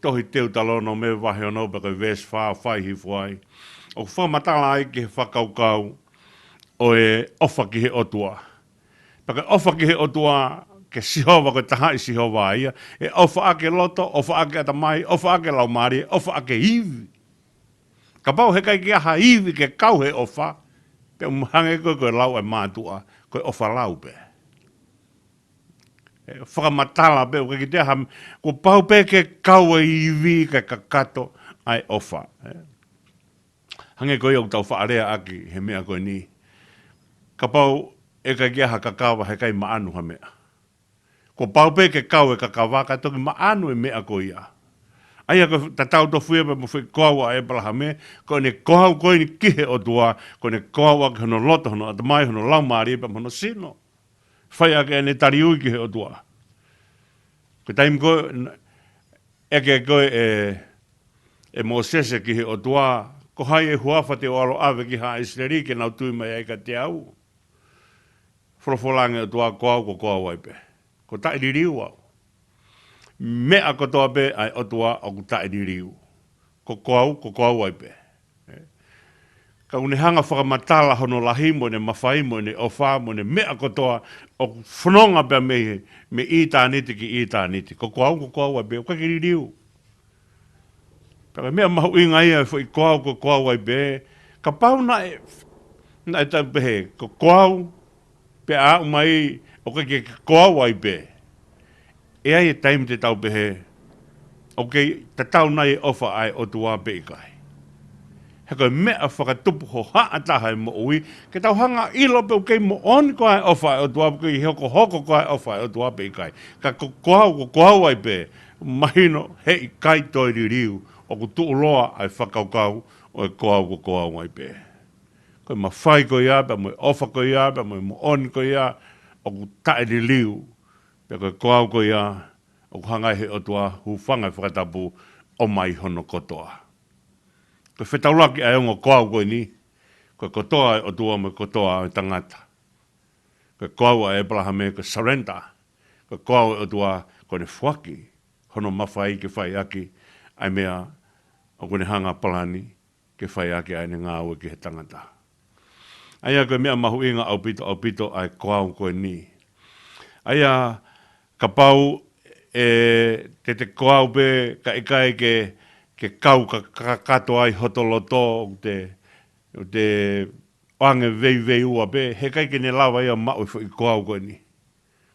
tohi Teutalōnome vahe ono pea ko e veesi fā ʻoku fai hifo ai. ʻOku fakamatala ai ki he fakakaukau ʻo e ʻofa ki he ʻOtua. Pea ko e ʻofa ki he ʻOtua, ke Sihova, ko e taha ʻi Sihova ia. ʻE ʻofa ʻaki e loto, ʻofa ʻaki e ʻatamai, ʻofa ʻaki e laumālie, ʻofa ʻaki e ivi. Kapau he ʻikai ke ʻi ai ha ivi ke kau he ʻofa, pea ʻoku hangē ko e, ko e lau ʻa e mātuʻa, ko e ʻofa lau pē. ʻE fakamatala pē, ʻoku ʻikai ke toe ʻi ai ha, kuo pau pē ke kau e ivi kae kakato ʻa e ʻofa. Hangē ko ia ʻoku tau faʻa lea ʻaki he meʻa ko eni. Kapau ʻe ʻikai ke ʻi ai ha kakava, he ʻikai maʻanu ha meʻa. Kuo pau pē ke kau e kakava kae toki maʻanu e meʻa ko ia. ʻA ia ko e tatau tofu ia pea mo e foʻi koau ʻa ʻĒpalahame, ko ʻene koau ko eni ki he ʻOtua, ko ʻene koau ʻaki hono loto, hono ʻatamai, hono laumālie pea mo hono sino. Fai ʻaki ʻene taliui ki he ʻOtua. Ko e taimi ko ē, ʻeke ko ē ʻe, ʻe Mōsese ki he ʻOtua, ko hai e huafa te u ʻalu ʻo ʻave ki haʻa ʻIsileli ke nau tui mai ai kiate au. Folofola ange ʻOtua, ko au, ko koau ai pē. Ko e taʻeliliu au. Meʻa kotoa pē ʻa e ʻOtua ʻoku taʻeliliu. Ko koau, ko koau ai pē. Ka ʻoku ne hanga fakamatala hono lahi mo ʻene mafai mo ʻene ʻofa mo ʻene meʻa kotoa ʻoku fononga pea mei, mei ʻitāniti ki ʻitāniti. Ko koau, ko koau ai pē, ʻoku ʻikai ke liliu. Pea ko e meʻa mahuʻinga ia e foʻi koau, ko koau ai pē. Kapau naʻe, naʻe tau pehē, ko koau, pea aʻu mai, ʻoku ʻikai ke koau ai pē. ʻE ʻi ai e taimi te tau pehē, ʻoku tatau nai e ʻofa ʻa e ʻOtua pe ʻikai. He ko e meʻa fakatupu hohaʻa taha e moʻui, ke tau hanga ʻilo pe ʻoku moʻoni koā e ʻofa ʻa e ʻOtua pe ʻikai, hokohoko koā e ʻofa ʻa e ʻOtua pe ʻikai. Ka ko koau, ko koau ai pē, mahino he ʻikai toe liliu, ʻoku tuʻuloa ʻa e fakakaukau ʻo e koau, ko koau ai pē. Ko e mafai ko ia, pea mo e ʻofa ko ia, pea mo e moʻoni ko ia, ʻoku taʻeliliu, pea ko e koau ko ia, ʻoku hanga ʻe he ʻOtua, hūfanga he fakatapu, ʻomai hono kotoa. Ko e fetaulaki ʻa e ongo koau ko eni, ko e kotoa ʻa e ʻOtua mo e kotoa ʻa e tangata. Ko e koau ʻa ʻĒpalahame, ko e surrender, ko e koau ʻa e ʻOtua, ko ʻene foaki, hono mafai ke fai ʻaki, ʻa e meʻa ʻoku ne hanga palani, ke fai ʻaki ʻa ʻene ngāue ki he tangata. ʻA ia ko e meʻa mahuʻinga ʻaupito, ʻaupito ʻa e koau ko eni. ʻA ia kapau ʻe te te koau pē, ka ʻikai ke, ke kau ka, ka, kakato ai hoto loto, ʻoku te, ʻoku te ʻoange veiveiua pē, he ʻikai ke ne lava ia maʻu e foʻi koau ko eni.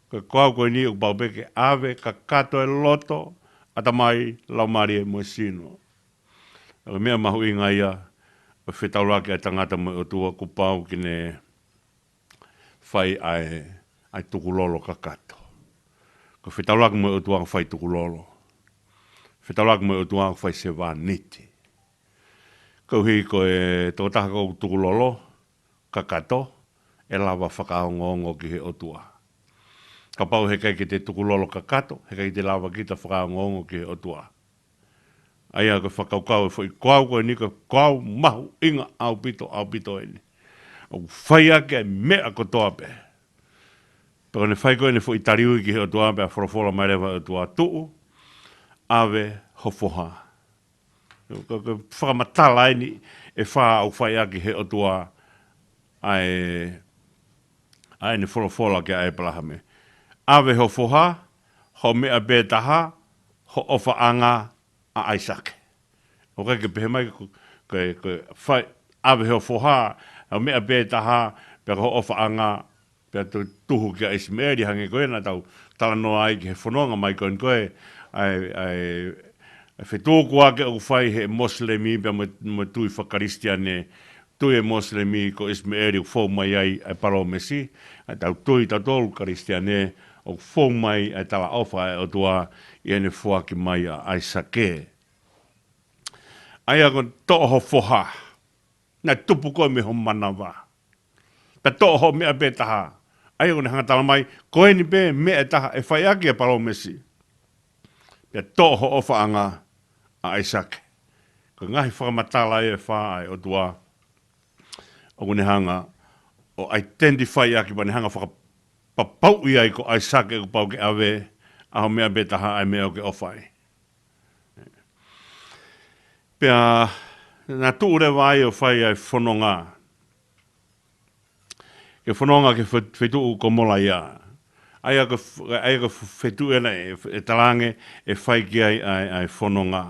Ko e koau ko eni ʻoku pau pē ke ʻave kakato e loto, ʻatamai, laumālie mo e sino. Ko e meʻa mahuʻinga ia, ʻo fetaulaki ʻa e tangata mo e ʻOtua kuo pau ke ne fai ʻa e, ʻa e tukulolo kakato. Ko e fetaulaki mo e ʻOtua fai tukulolo. Fetaulaki mo e ʻOtua fai sevāniti. Koeʻuhi ko e tokotaha ʻoku tukulolo kakato, ʻe lava fakaongoongo ki he ʻOtua. Kapau he ʻikai ke te tukulolo kakato, he ʻikai te lava kita fakaongoongo ki he ʻOtua. ʻA ia ko e fakakaukau e foʻi koau ko eni ko e koau mahuʻinga ʻaupito, ʻaupito eni. ʻOku fai ʻaki e meʻa kotoa pē. Pea ko ʻene fai ko ē ʻene foʻi taliui ki he ʻOtua pea folofola mai leva ʻOtua tuʻu, ʻave ho foha. Ko, ko e fakamatala eni ʻe fā ʻoku fai ʻaki he ʻOtua ʻa e, ʻa ʻene folofola kia ʻĒpalahame. ʻAve ho foha, ho meʻa pē taha, ho ʻofaʻanga ʻa ʻAisake. ʻOku ʻikai ke pehē mai ko, ko, ko e fai, ʻave ho foha, ho meʻa pē taha, pea ko ho ʻofaʻanga, pea tu-, tuhu kia ʻIsimeʻeli hangē ko ē naʻa tau talanoa ai ki he fononga mai ko eni ko ē, ʻa e, ʻa e, ʻa e fetukuaki ʻoku fai he Mosilemi pea mo, mo e tui fakakalisitiane, tui e Mosilemi ko ʻIsimeʻeli ʻoku fou mai ai ʻa e palōmesi, ʻa e tau tui tautolu kalisitiane, ʻoku fou mai ʻa e talaʻofa ʻa e ʻOtua ʻi heʻene foaki mai ʻa ʻAisake. ʻA ia ko e toʻo ho foha, naʻe tupu koe mei ho manava. Pea toʻo ho meʻa pē taha. ʻA ia ko ʻene hanga tala mai, ko eni pē meʻa ʻe taha ʻe fai ʻaki e palōmesi. pea toʻo ho ʻofaʻanga ʻa ʻAisake. Ko e ngaahi fakamatala ʻe fā ʻa e ʻOtua ʻoku ne hanga ʻo identify ʻaki, pea ne hanga fakapapauʻi ai ko ʻAisake ʻoku pau ke ʻave ʻa ho meʻa pē taha, ʻa e meʻa ʻoku ke ʻofa ai. Pea naʻe tuʻu leva ai ʻo fai ʻa e fononga. Ke fononga ki he fe-, feituʻu ko Molaia. ʻA ia ko f-, ʻa ia ko f-, feituʻu ena ʻe, ʻe talaange ʻe fai ki ai ʻa e, ʻa e fononga.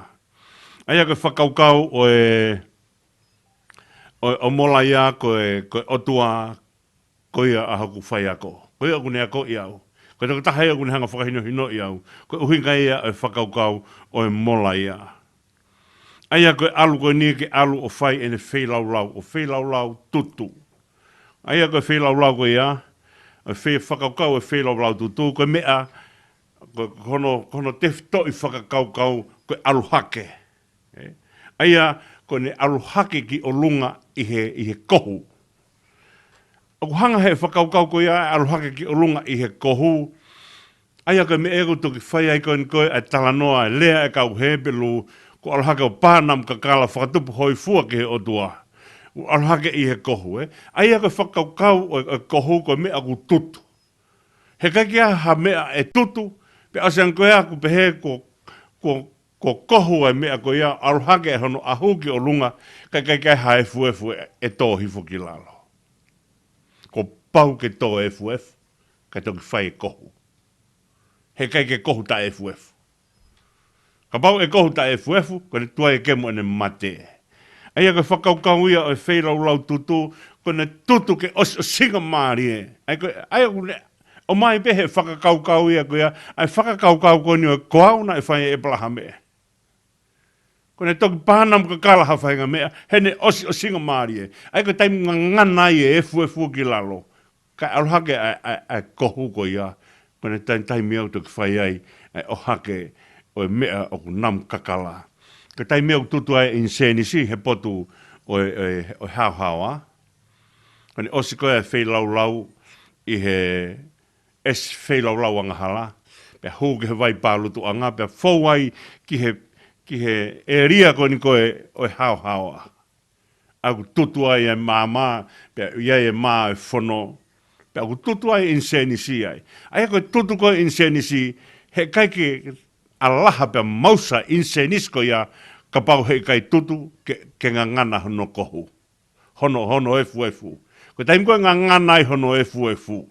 ʻA ia ko e fakakaukau ʻo e, ʻo, ʻo Molaia ko e, ko e ʻOtua, ko ia ʻa hoku faiako. Ko ia ʻoku ne akoʻi au. Ko e tokotaha ia ʻoku ne hanga fakahinohinoʻi au. Ko e ʻuhinga ia ʻo e fakakaukau ʻo e Molaia. ʻA ia ko e ʻalu ko eni ke ʻalu ʻo fai ʻene feilaulau, ʻo feilaulau tutu. ʻA ia ko e feilaulau ko ia, ʻo e fei-, fakakaukau ʻo e feilaulau tutu, ko e meʻa, ko, ko hono, ko hono tefitoʻi fakakaukau, ko e ʻalu hake. ʻE? ʻA ia ko ʻene ʻalu hake ki ʻolunga ʻi he, ʻi he kohu. ʻOku hanga he fakakaukau ko ia ʻalu hake ki ʻolunga ʻi he kohu. ʻA ia ko e meʻa ʻoku toki fai ai ko eni ko e ʻa e talanoa, ʻa e lea ʻa e kau Hepelū, ko e ʻalu hake ʻo pā namu kakala fakatupu hōifua ki he ʻOtua. ʻO ʻalu hake ʻi he kohu, ē. ʻA ia ko e fakakaukau ʻo, ʻo e kohu ko e meʻa ʻoku tutu. He ʻikai ke ʻi ai ha meʻa ʻe tutu, pea ʻosi ange ko ia ʻoku pehē ko, ko, ko e kohu ʻa e meʻa ko ia, ʻalu hake hono ʻahu ki ʻolunga, ka ʻikai ke ʻi ai ha efuefu ʻe, ʻe tō hifo ki lalo. Kuo pau ke tō e efuefu, kae toki fai e kohu. He ʻikai ke kohu taʻe efuefu. Kapau ʻe kohu taʻe efuefu, ko ʻene tuai e kemo ʻene mate. ʻA ia ko e fakakaukau ia ʻo e feilaulau tutu, ko ʻene tutu ke ʻosiʻosingamālie. ʻA ia ko, ʻa ia ʻoku ne, ʻomai pē he fakakaukau ia ko ia, ʻa e fakakaukau ko eni ʻo e ko au naʻe fai ʻe ʻEpalahame. Ko ʻene toki pā namu kakala ha faʻahinga meʻa, heʻene ʻosiʻosingamālie. ʻA ia ko e taimi ngangana ai e efuefu ki lalo. Kae ʻalu hake ʻa e, ʻa e, ʻa e kohu ko ia, ko ʻene taimi, taimi ʻoku toki fai ai ʻa e ʻohake ʻo e meʻa ʻoku namu kakala. Ko e taimi ʻoku tutu ai ʻinisēnisi he potu ʻo e, ʻo e, ʻo e haohaoa. Ko ʻene ʻosi ko ē ʻa e feilaulau ʻi he ʻesi feilaulau angahala, pea hū ki he vai pālutuʻanga, pea fou ai ki he, ki he ʻēlia ko eni ko ē ʻo e haohaoa. ʻA ia ʻoku tutu ai e maama, pea ʻi ai e mā ʻo e fono. Pea ʻoku tutu ai ʻinisēnisi ai. ʻA ia ko e tutu ko ē ʻinisēnisi, he ʻikai ke ʻalaha pea mausa ʻinisēnisi ko ia, kapau he ʻikai tutu ke, ke ngangana hono kohu. Hono, hono efuefu. Ko e taimi ko ē ngangana ai hono efuefu,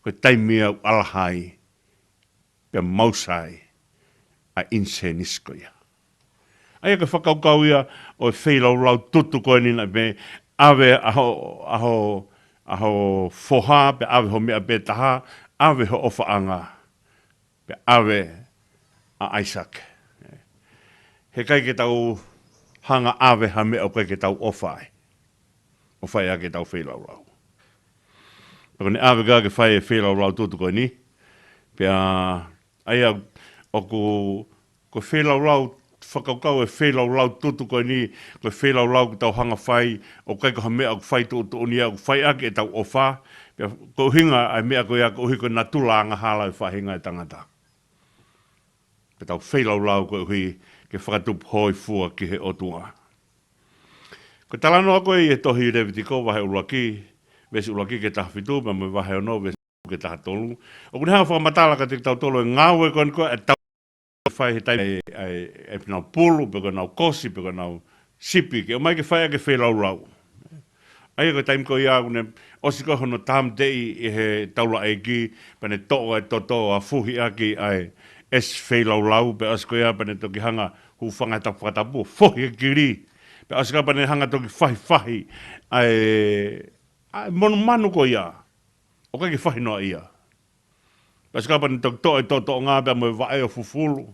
ko e taimi ia ʻoku ʻalaha ai pea mausa ai ʻa e ʻinisēnisi ko ia. ʻA ia ko e fakakaukau ia ʻo e feilaulau tutu ko eni naʻe pehē, ʻave ʻa ho, ʻa ho, ʻa ho foha, pea ʻave ho meʻa pē taha, ʻave ho ʻofaʻanga, pea ʻave ʻa ʻAisake. He ʻikai ke tau hanga ʻave ha meʻa ʻoku ʻikai ke tau ʻofa ai. ʻO fai ʻaki ʻetau feilaulau. Pea ko ʻene ʻave ko ia ke fai e feilaulau tutu ko eni. Pea ʻa ia ʻoku, ko e feilaulau, fakakaukau e feilaulau tutu ko eni, ko e feilaulau ʻoku tau hanga fai, ʻoku ʻikai ko ha meʻa ʻoku fai tuʻutuʻuni ia, ʻoku fai ʻaki ʻetau ʻofa. Pea ko e ʻuhinga ʻa e meʻa ko ia koeʻuhi ko e natula angahala e faʻahinga e tangata. Ke tau feilaulau koeʻuhi ke fakatupu hōifua ki he ʻOtua. Ko e talanoa ko ē ʻi he tohi Levitiko vahe ʻuluaki, veesi ʻuluaki ki he taha fitu, pea mo e vahe ono, veesi ki he taha tolu. ʻOku ne hanga fakamatala kiate kitautolu e ngāue ko eni ko ē ʻa e tau fai he taimi ʻa e, ʻa e, ʻa e ʻenau pulu, pe ko ʻenau kosi, pe ko ʻenau sipi, ke ʻomai ke fai ʻaki e feilaulau. ʻA ia ko e taimi ko ia ʻoku ne ʻosi ko ē hono tāmateʻi ʻe he taulaʻeiki, pea ne toʻo e toto ʻo fuhi ʻaki ʻa e ʻesi feilaulau, pea ʻosi ko ia pea ne toki hanga hūfanga he tapu fakatapu, fohi e kili, pea ʻosi ko ia pea ne hanga toki fahifahi ʻa e, ʻa e monumanu ko ia, ʻo ʻikai ke fahi noa ia. Pea ʻosi ko ia pea ne toki toʻo e toʻotoʻonga pea mo e vaʻe ʻo fufulu.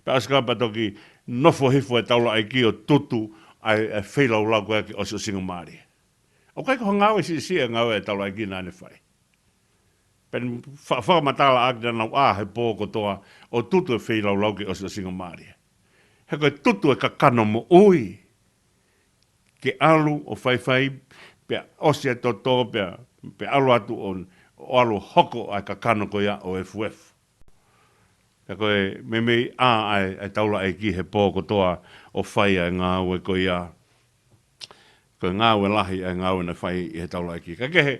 Pea ʻosi ko ia pea toki nofo hifo e taulaʻeiki ʻo tutu ʻa e, ʻa e feilaulau ko ia ke ʻosiʻosingamālie. ʻOku ʻikai ko ha ngāue siʻisiʻi e ngāue ʻa e taulaʻeiki naʻa ne fai. Pea ne fa-, fakamatala ʻaki naʻa nau ʻā he pō kotoa ʻo tutu e feilaulau ke ʻosiʻosingamālie. He ko e tutu e kakano moʻui. Ke ʻalu ʻo faifai, pea ʻosi e toto, pea, pea ʻalu atu ʻo, ʻo ʻalu ʻo hoko ʻa e kakano ko ia ʻo efuefu. Ka ko e meimei ʻā ʻa e, ʻa e taulaʻeiki he pō kotoa ʻo fai ʻa e ngāue ko ia. Ko e ngāue lahi ʻa e ngāue naʻe fai ʻi he taulaʻeiki. Ka kehe,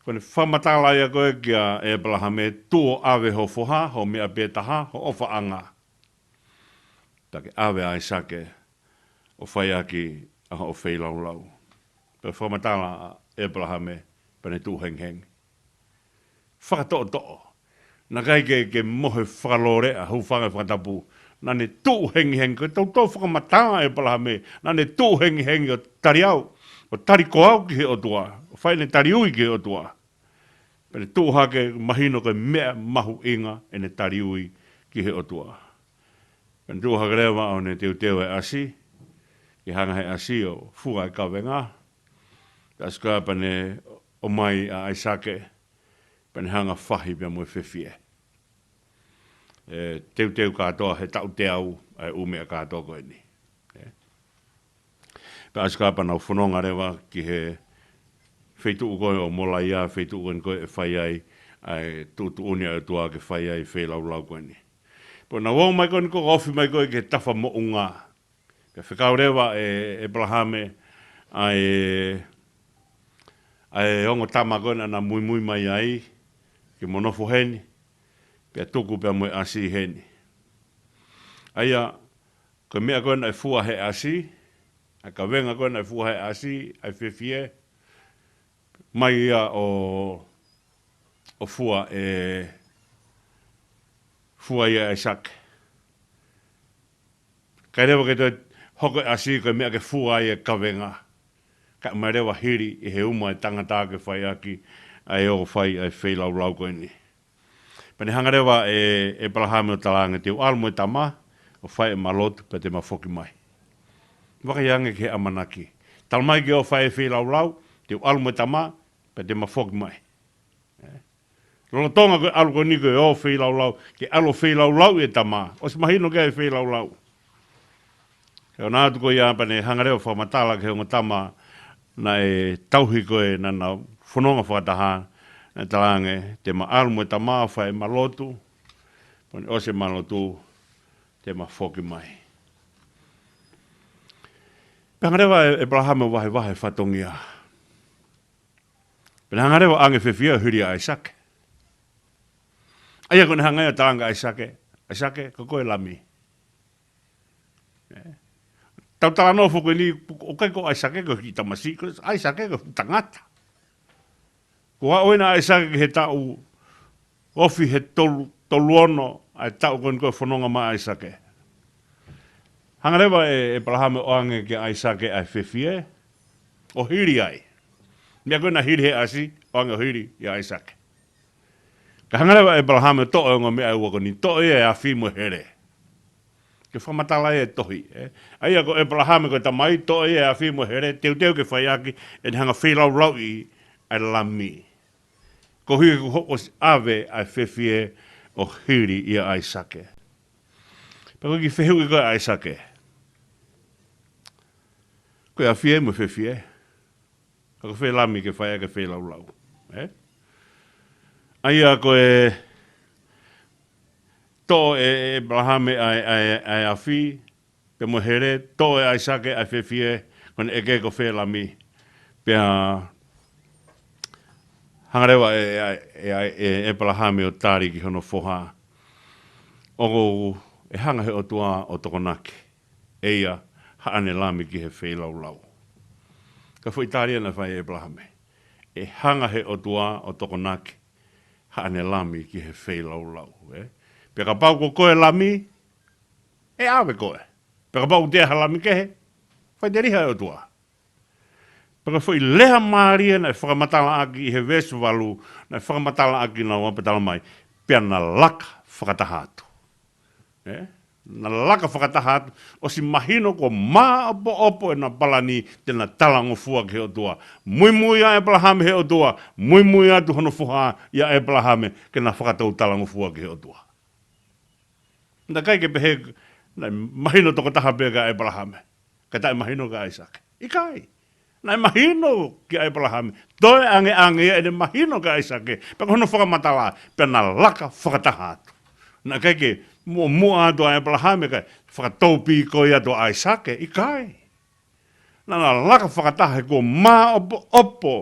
ko ʻene fakamatala ia ko ē kia ʻĒpalahame, tuʻu ʻo ʻave ho foha, ho meʻa pē taha, ho ʻofaʻanga. Pea ke ʻave ʻa ʻAisake ʻo fai ʻaki ʻa hoʻo feilaulau. Pea fakamatala ʻa ʻĒpalahame, pea ne tuʻu hengihengi. Fakatoʻotoʻo. Naʻe ʻikai ke, ke mohe fakalōloa, hūfanga he fakatapu. Naʻa ne tuʻu hengihengi, ko e toutou fakamatala ʻa ʻĒpalahame, naʻa ne tuʻu hengihengi ʻo tali au, ʻo tali ko au ki he ʻOtua, ʻo fai ʻene tali ui ki he ʻOtua. Pea ne tuʻu hake, mahino ko e meʻa mahuʻinga ʻene tali ui ki he ʻOtua. Pea ne tuʻu hake leva ʻo ne teuteu e ʻasi, ke hanga he ʻasi ʻo fua e kavenga. Pea ʻasi ko ia pea ne ʻomai ʻa ʻAisake, pea ne hanga fahi pea mo e fefie. ʻE teuteu kātoa he taʻu teau ʻa e ʻū meʻa kātoa ko eni. ʻE. Pea ʻasi ko ia pea nau fononga leva ki he feituʻu ko ē ʻo Molaia, feituʻu ko eni ko ē ʻe fai ai ʻa e tuʻutuʻuni ʻa e ʻOtua ke fai ai e feilaulau ko eni. Pea nau ō mai ko eni ko ē, ofi mai ko ē ki he tafa moʻunga. Pea fekau leva ʻe ʻĒpalahame ʻa e, ʻa e ongo tama ko ē naʻa na muimui mai ai, ke mo nofo heni, pea tuku pea mo e ʻasi heni. ʻA ia, ko e meʻa ko ē naʻe fua he ʻasi, ʻa e kavenga ko ē naʻe fua he ʻasi, ʻa e fefie, mai ia ʻo, ʻo fua ʻe, fua ia ʻe ʻAisake. ʻIkai leva ke toe hoko e ʻasi ko e meʻa ke fua ai e kavenga. Kae ʻomai leva hili ʻi he uma e tangata ke fai ʻaki ʻa e ō ʻo fai ʻa e feilaulau ko eni. Pea ne hanga leva ʻe ʻĒpalahame ʻo talaange, te u ʻalu mo e tama, ʻo fai ʻema lotu, pea te ma foki mai. Vakai ange ki he ʻamanaki. Talamai ke ō ʻo fai e feilaulau, te u ʻalu mo e tama, pea te ma foki mai. Lolotonga ko e ʻalu ko eni ko e ō ʻo feilaulau, ke ʻalu ʻo feilaulau e tama, ʻosi mahino ki ai e feilaulau. He ʻoku ʻalu atu ko ia pea ne hanga leva ʻo fakamatala ki he ongo tama naʻe tauhi ko ē naʻa na fononga fakataha, naʻe talaange, te ma ʻalu mo e tama ʻo fai ʻema lotu, pea ne ʻosi ʻema lotu, te ma foki mai. Pea hanga leva ʻe ʻĒpalahame ʻo vahevahe fatongia. Pea ne hanga leva ʻo ʻange e fefie ʻo hili ʻa ʻAisake. ʻA ia ko ʻene hanga ia ʻo talaange kia ʻAisake, ʻAisake, ko koe e lami. ʻE. Tau talanoa foki eni, ʻoku ʻikai ko ʻAisake ko e kiʻi tamasiʻi, ko ʻAisake ko e tangata. Kuo aʻu eni ʻa ʻAisake ki he taʻu ofi he tolu, tolu ono, ʻa e taʻu ko eni ko e fononga mai ʻa ʻAisake. Hanga leva ʻe ʻĒpalahame ʻo ʻange kia ʻAisake ʻa e fefie, ʻo hili ai. Meʻa ko ē naʻe hili he ʻasi, ʻo ʻange ʻo hili ʻia ʻAisake. Ka hanga leva ʻe ʻĒpalahame ʻo toʻo e ongo meʻa ʻe ua ko eni, toʻo ia e afi mo e hele. Ke fakamatala e tohi, ʻe. ʻA ia ko ʻĒpalahame ko e tamai, toʻo ia e afi mo e hele, teuteu ke fai ʻaki ʻene hanga ʻo feilaulauʻi ʻa e lami. Koeʻuhi kuo ʻosi ʻave ʻa e fefie ʻo hili ʻia ʻAisake. Pea ko e kiʻi fehuʻi ko ē ʻa ʻAisake. Ko e afi ē mo e fefie. Ka ko fē lami ke fai ʻaki e feilaulau. ʻE? ʻA ia ko e toʻo ʻe, ʻe ʻĒpalahame ʻa e, ʻa e, ʻa e afi, pea mo e hele, toʻo ʻe ʻAisake ʻa e fefie, ko ʻene ʻeke ko fē lami. Pea hanga leva ʻe, ʻe, ʻe, ʻe, ʻe ʻĒpalahame ʻo tali ki hono foha. ʻOku, ʻe hanga he ʻOtua ʻo tokonaki ʻe ia haʻane lami ki he feilaulau. Ko e foʻi tali ia naʻe fai ʻe ʻĒpalahame. ʻE hanga he ʻOtua ʻo tokonaki haʻane lami ki he feilaulau, ʻe? Pea kapau ko koe e lami, ʻe ʻave koe. Pea kapau ʻoku toe ʻi ai ha lami kehe, faʻiteliha e ʻOtua. Pea ko e foʻi lea mālie naʻe fakamatalaʻaki ʻi he veesi valu, naʻe fakamatalaʻaki naua pea talamai, pea na laka fakataha atu. ʻE? Na laka fakataha atu, ʻosi mahino kuo māʻopoʻopo ʻena palani te na talangofua ki he ʻOtua. Muimui ʻa ʻĒpalahame he ʻOtua, muimui atu hono foha ʻia ʻĒpalahame ke na fakatou talangofua ki he ʻOtua. Naʻe ʻikai ke pehē, naʻe mahino tokotaha pē kia ʻĒpalahame, kae taʻemahino kia ʻAisake. ʻIkai. Naʻe mahino kia ʻĒpalahame. Toe ʻangeʻange ia ʻene mahino kia ʻAisake. Pea ko hono fakamatala, pea na laka fakataha atu. Naʻe ʻikai ke muʻomuʻa atu ʻa ʻĒpalahame kae fakatōpīkoi atu ʻa ʻAisake, ʻikai. Naʻa na laka fakataha he kuo māʻopoʻopo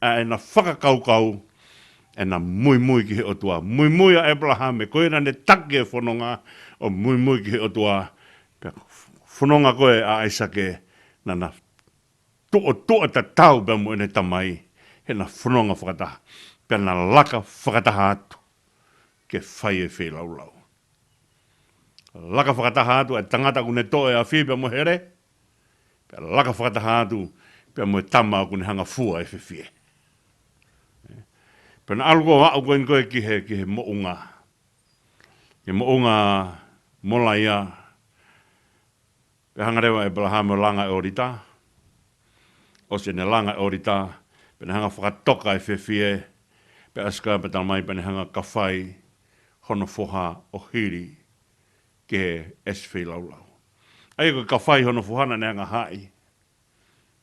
ʻa ʻena fakakaukau, ʻena muimui ki he ʻOtua. Muimui ʻa ʻĒpalahame, ko ia naʻa ne taki e fononga ʻo muimui ki he ʻOtua. Pea fononga ko ē ʻa ʻAisake, naʻa na tuʻotuʻa tatau pea mo ʻene tamai, he naʻa na fononga fakataha. Pea na laka fakataha atu ke fai e feilaulau. Laka fakataha atu e tangata ʻoku ne toʻo e afi pea mo e hele, pea laka fakataha atu pea mo e tama ʻoku ne hanga fua e fefie. Pea na ʻalu ko ē ʻo aʻu ko eni ko ē ki he, ki he moʻunga. Ki he moʻunga Molaia, pea hanga leva ʻa ʻĒpalahame ʻo langa e ʻōlita. ʻOsi ʻene langa e ʻōlita, pea ne hanga fakatoka e fefie, pea ʻasi ko ē pea talamai pea ne hanga kafai hono foha ʻo hili ki he ʻesi feilaulau. ʻA ia ko e kafai hono foha naʻa ne hanga haʻi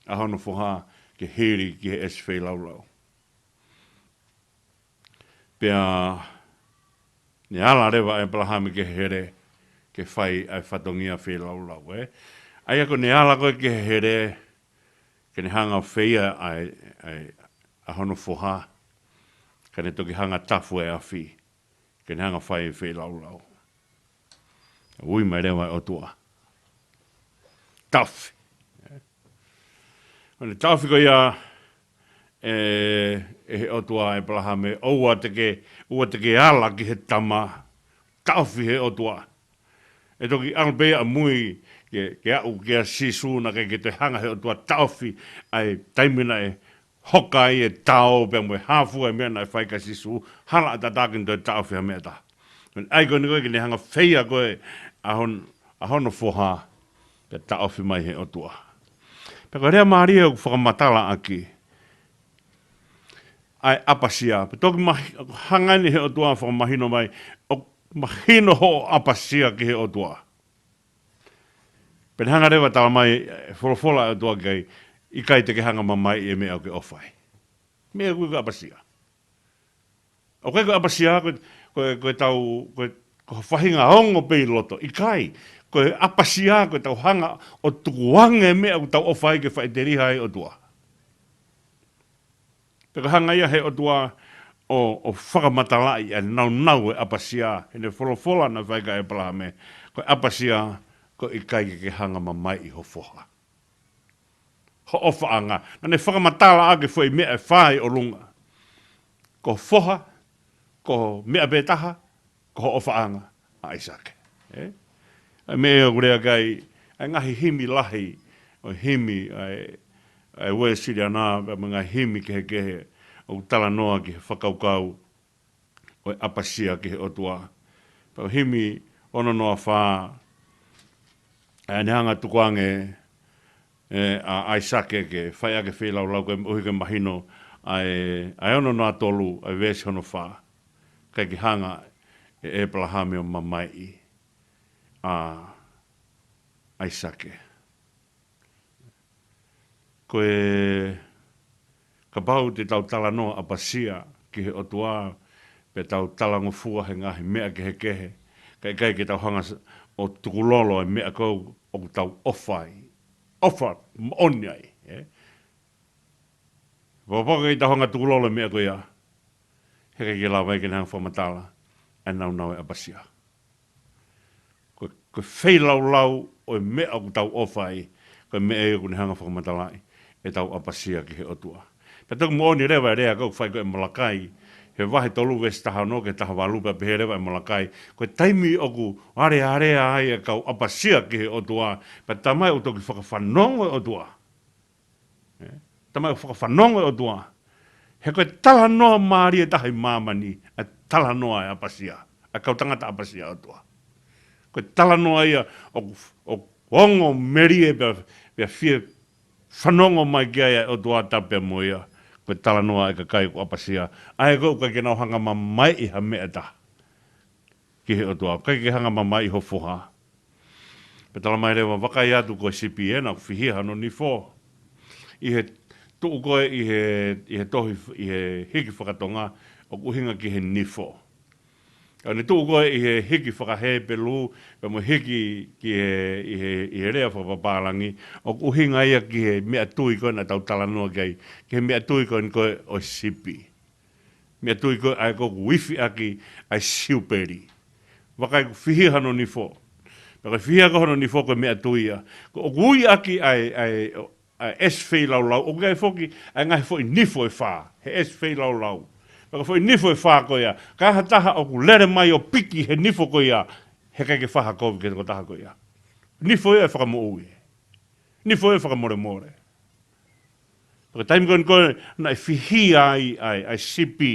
ʻa hono foha ke hili ki he ʻesi feilaulau. Pea ne ala leva ʻa ʻĒpalahame ki he hele ke fai ʻa e fatongia feilaulau, ē. ʻA ia ko ʻene ala ko ē ki he hele, ke ne hanga feia ʻa e, ʻa e, ʻa hono foha, ka ne toki hanga tafu e afi, ke ne hanga fai e feilaulau. Ui mai leva e ʻOtua. Taʻofi. ʻO ne taʻofi ko ia ʻe, ʻe he ʻOtua ʻa ʻĒpalahame, ʻoua te ke, ʻoua te ke ala ki he tama, taʻofi he ʻOtua. ʻE toki ʻalu pē ia ʻamui ke, ke aʻu kia Sīsū, naʻe ʻikai ke toe hanga he ʻOtua taʻofi ʻa e taimi naʻe hoka ai e tao pea mo e hā fua e meʻa naʻe fai kia Sīsū, hala ʻatā ke ne toe taʻofi ha meʻa ʻe taha. ʻA ia ko eni ko ē ke ne hanga feia ko ē ʻa hon-, ʻa hono foha, pea taʻofi mai he ʻOtua. Pea ko e lea mālie ʻoku fakamatala ʻaki ʻa e ʻapasia. Pea toki mahi-, hanga eni he ʻOtua fakamahino mai, ʻoku mahino hoʻo ʻapasia ki he ʻOtua. Pea ne hanga leva talamai, ʻe folofola e ʻOtua ki ai, ʻikai te ke hanga mamaeʻi e meʻa ʻoku ke ʻofa ai. Meʻa ko ē ko e ʻapasia. ʻOku ʻikai ko e ʻapasia ko e, ko e, ko e tau, ko e, ko e faʻahinga ongo pē ʻi loto. ʻIkai, ko e ʻapasia ko e tau hanga ʻo tukuange e meʻa ʻoku tau ʻofa ai ke faʻiteliha ai e ʻOtua. Pea ko e hanga ia he ʻOtua ʻo, ʻo fakamatalaʻi ʻa e naunau e ʻapasia, heʻene folofola naʻe fai kia ʻĒpalahame, ko e ʻapasia, ko e ʻikai ke ke hanga mamaeʻi ho foha. Ho ʻofaʻanga. Naʻa ne fakamatala ʻaki e foʻi meʻa ʻe fā ʻi ʻolunga. Ko ho foha, ko ho meʻa pē taha, ko ho ʻofaʻanga ʻa ʻAisake. Ē? ʻA e meʻa ʻoku lea ki ai ʻa e ngaahi himi lahi, ʻo e himi ʻa e, ʻa e Uēsiliana, pea mo e ngaahi himi kehekehe, ʻoku talanoa ki he fakakaukau ʻo e ʻapasia ki he ʻOtua. Pea ko e himi ono noa fā, ʻa ʻene hanga tukuange ē, ʻa ʻAisake ke fai ʻaki e feilaulau ko e ʻuhi ke mahino ʻa e, ʻa e ono noa tolu, ʻa e veesi hono fā. ʻIkai ke hanga ʻe ʻĒpalahame ʻo mamaeʻi ʻa ʻAisake. Ko e, kapau te tau talanoa ʻapasia ki he ʻOtua, pea tau talangofua he ngaahi meʻa kehekehe, ka ʻikai ke tau hanga s-, ʻo tukulolo e meʻa ko ē ʻoku tau ʻofa ai. ʻOfa moʻoni ai, ē? Pea kapau ʻikai tau hanga tukulolo e meʻa ko ia, heʻikai ke lava ai ke ne hanga fakamatala ʻa e naunau e ʻapasia. Ko, ko e feilaulau ʻo e meʻa ʻoku tau ʻofa ai, ko e meʻa ia ʻoku ne hanga fakamatalaʻi ʻetau ʻapasia ki he ʻOtua. Pea toki moʻoni leva e lea ko ē ʻoku fai ko ē ʻe Malakai, he vahe tolu veesi taha ono ki he taha valu, pea pehē leva ʻe Malakai, ko e taimi ʻoku alealea ai e kau ʻapasia ki he ʻOtua, pea talamai ʻoku toki fakafanongo e ʻOtua. Ē? Talamai ʻoku fakafanongo e ʻOtua. He ko e talanoa mālie taha ʻi māmani, ʻa e talanoa e ʻapasia, ʻa e kau tangata ʻapasia ʻOtua. Ko e talanoa ia ʻoku, ʻoku ongo melie pea, pea fie fanongo mai ki ai ʻa e ʻOtua tapu pea mo ia. Ko e talanoa e kakai ʻoku ʻapasia. ʻA ē ko ē ʻoku ʻikai ke nau hanga mamaeʻi ha meʻa ʻe taha ki he ʻOtua. ʻIkai ke hanga mamaeʻi ho foha. Pea talamai leva, vakai atu ko e sipi ena ʻoku fihia hano nifo. ʻI he tuʻu ko ē ʻi he, ʻi he tohi, ʻi he hiki fakatonga, ʻoku ʻuhinga ki he nifo. ʻA ʻene tuʻu ko ē ʻi he hiki faka-Hepelū, pea mo e hiki ki he, ʻi he, ʻi he lea fakapapālangi, ʻoku ʻuhinga ia ki he meʻatui ko ē naʻa tau talanoa ki ai, ki he meʻatui ko eni ko ē ʻo e sipi. Meʻatui ko ē ʻa ē ʻoku ifi ʻaki ʻa e siupeli. Vakai ʻoku fihia hono nifo. Pea ko e fihia ko ē hono nifo ko e meʻatui ia. Ko ʻoku ui ʻaki ʻa e, ʻa e, ʻa e ʻesi feilaulau, ʻoku ʻi ai foki ʻa e ngaahi foʻi nifo ʻe fā, he ʻesi feilaulau. Pea ko e foʻi nifo ʻe fā ko ia, ka ai ha taha ʻoku lele mai ʻo piki he nifo ko ia, heʻikai ke fai ha kovi ki he tokotaha ko ia. Nifo ia ʻe fakamoʻui. Nifo ia ʻe fakamolemole. Pea ko e taimi ko eni ko ē naʻe fihia ai ʻa e, ʻa e sipi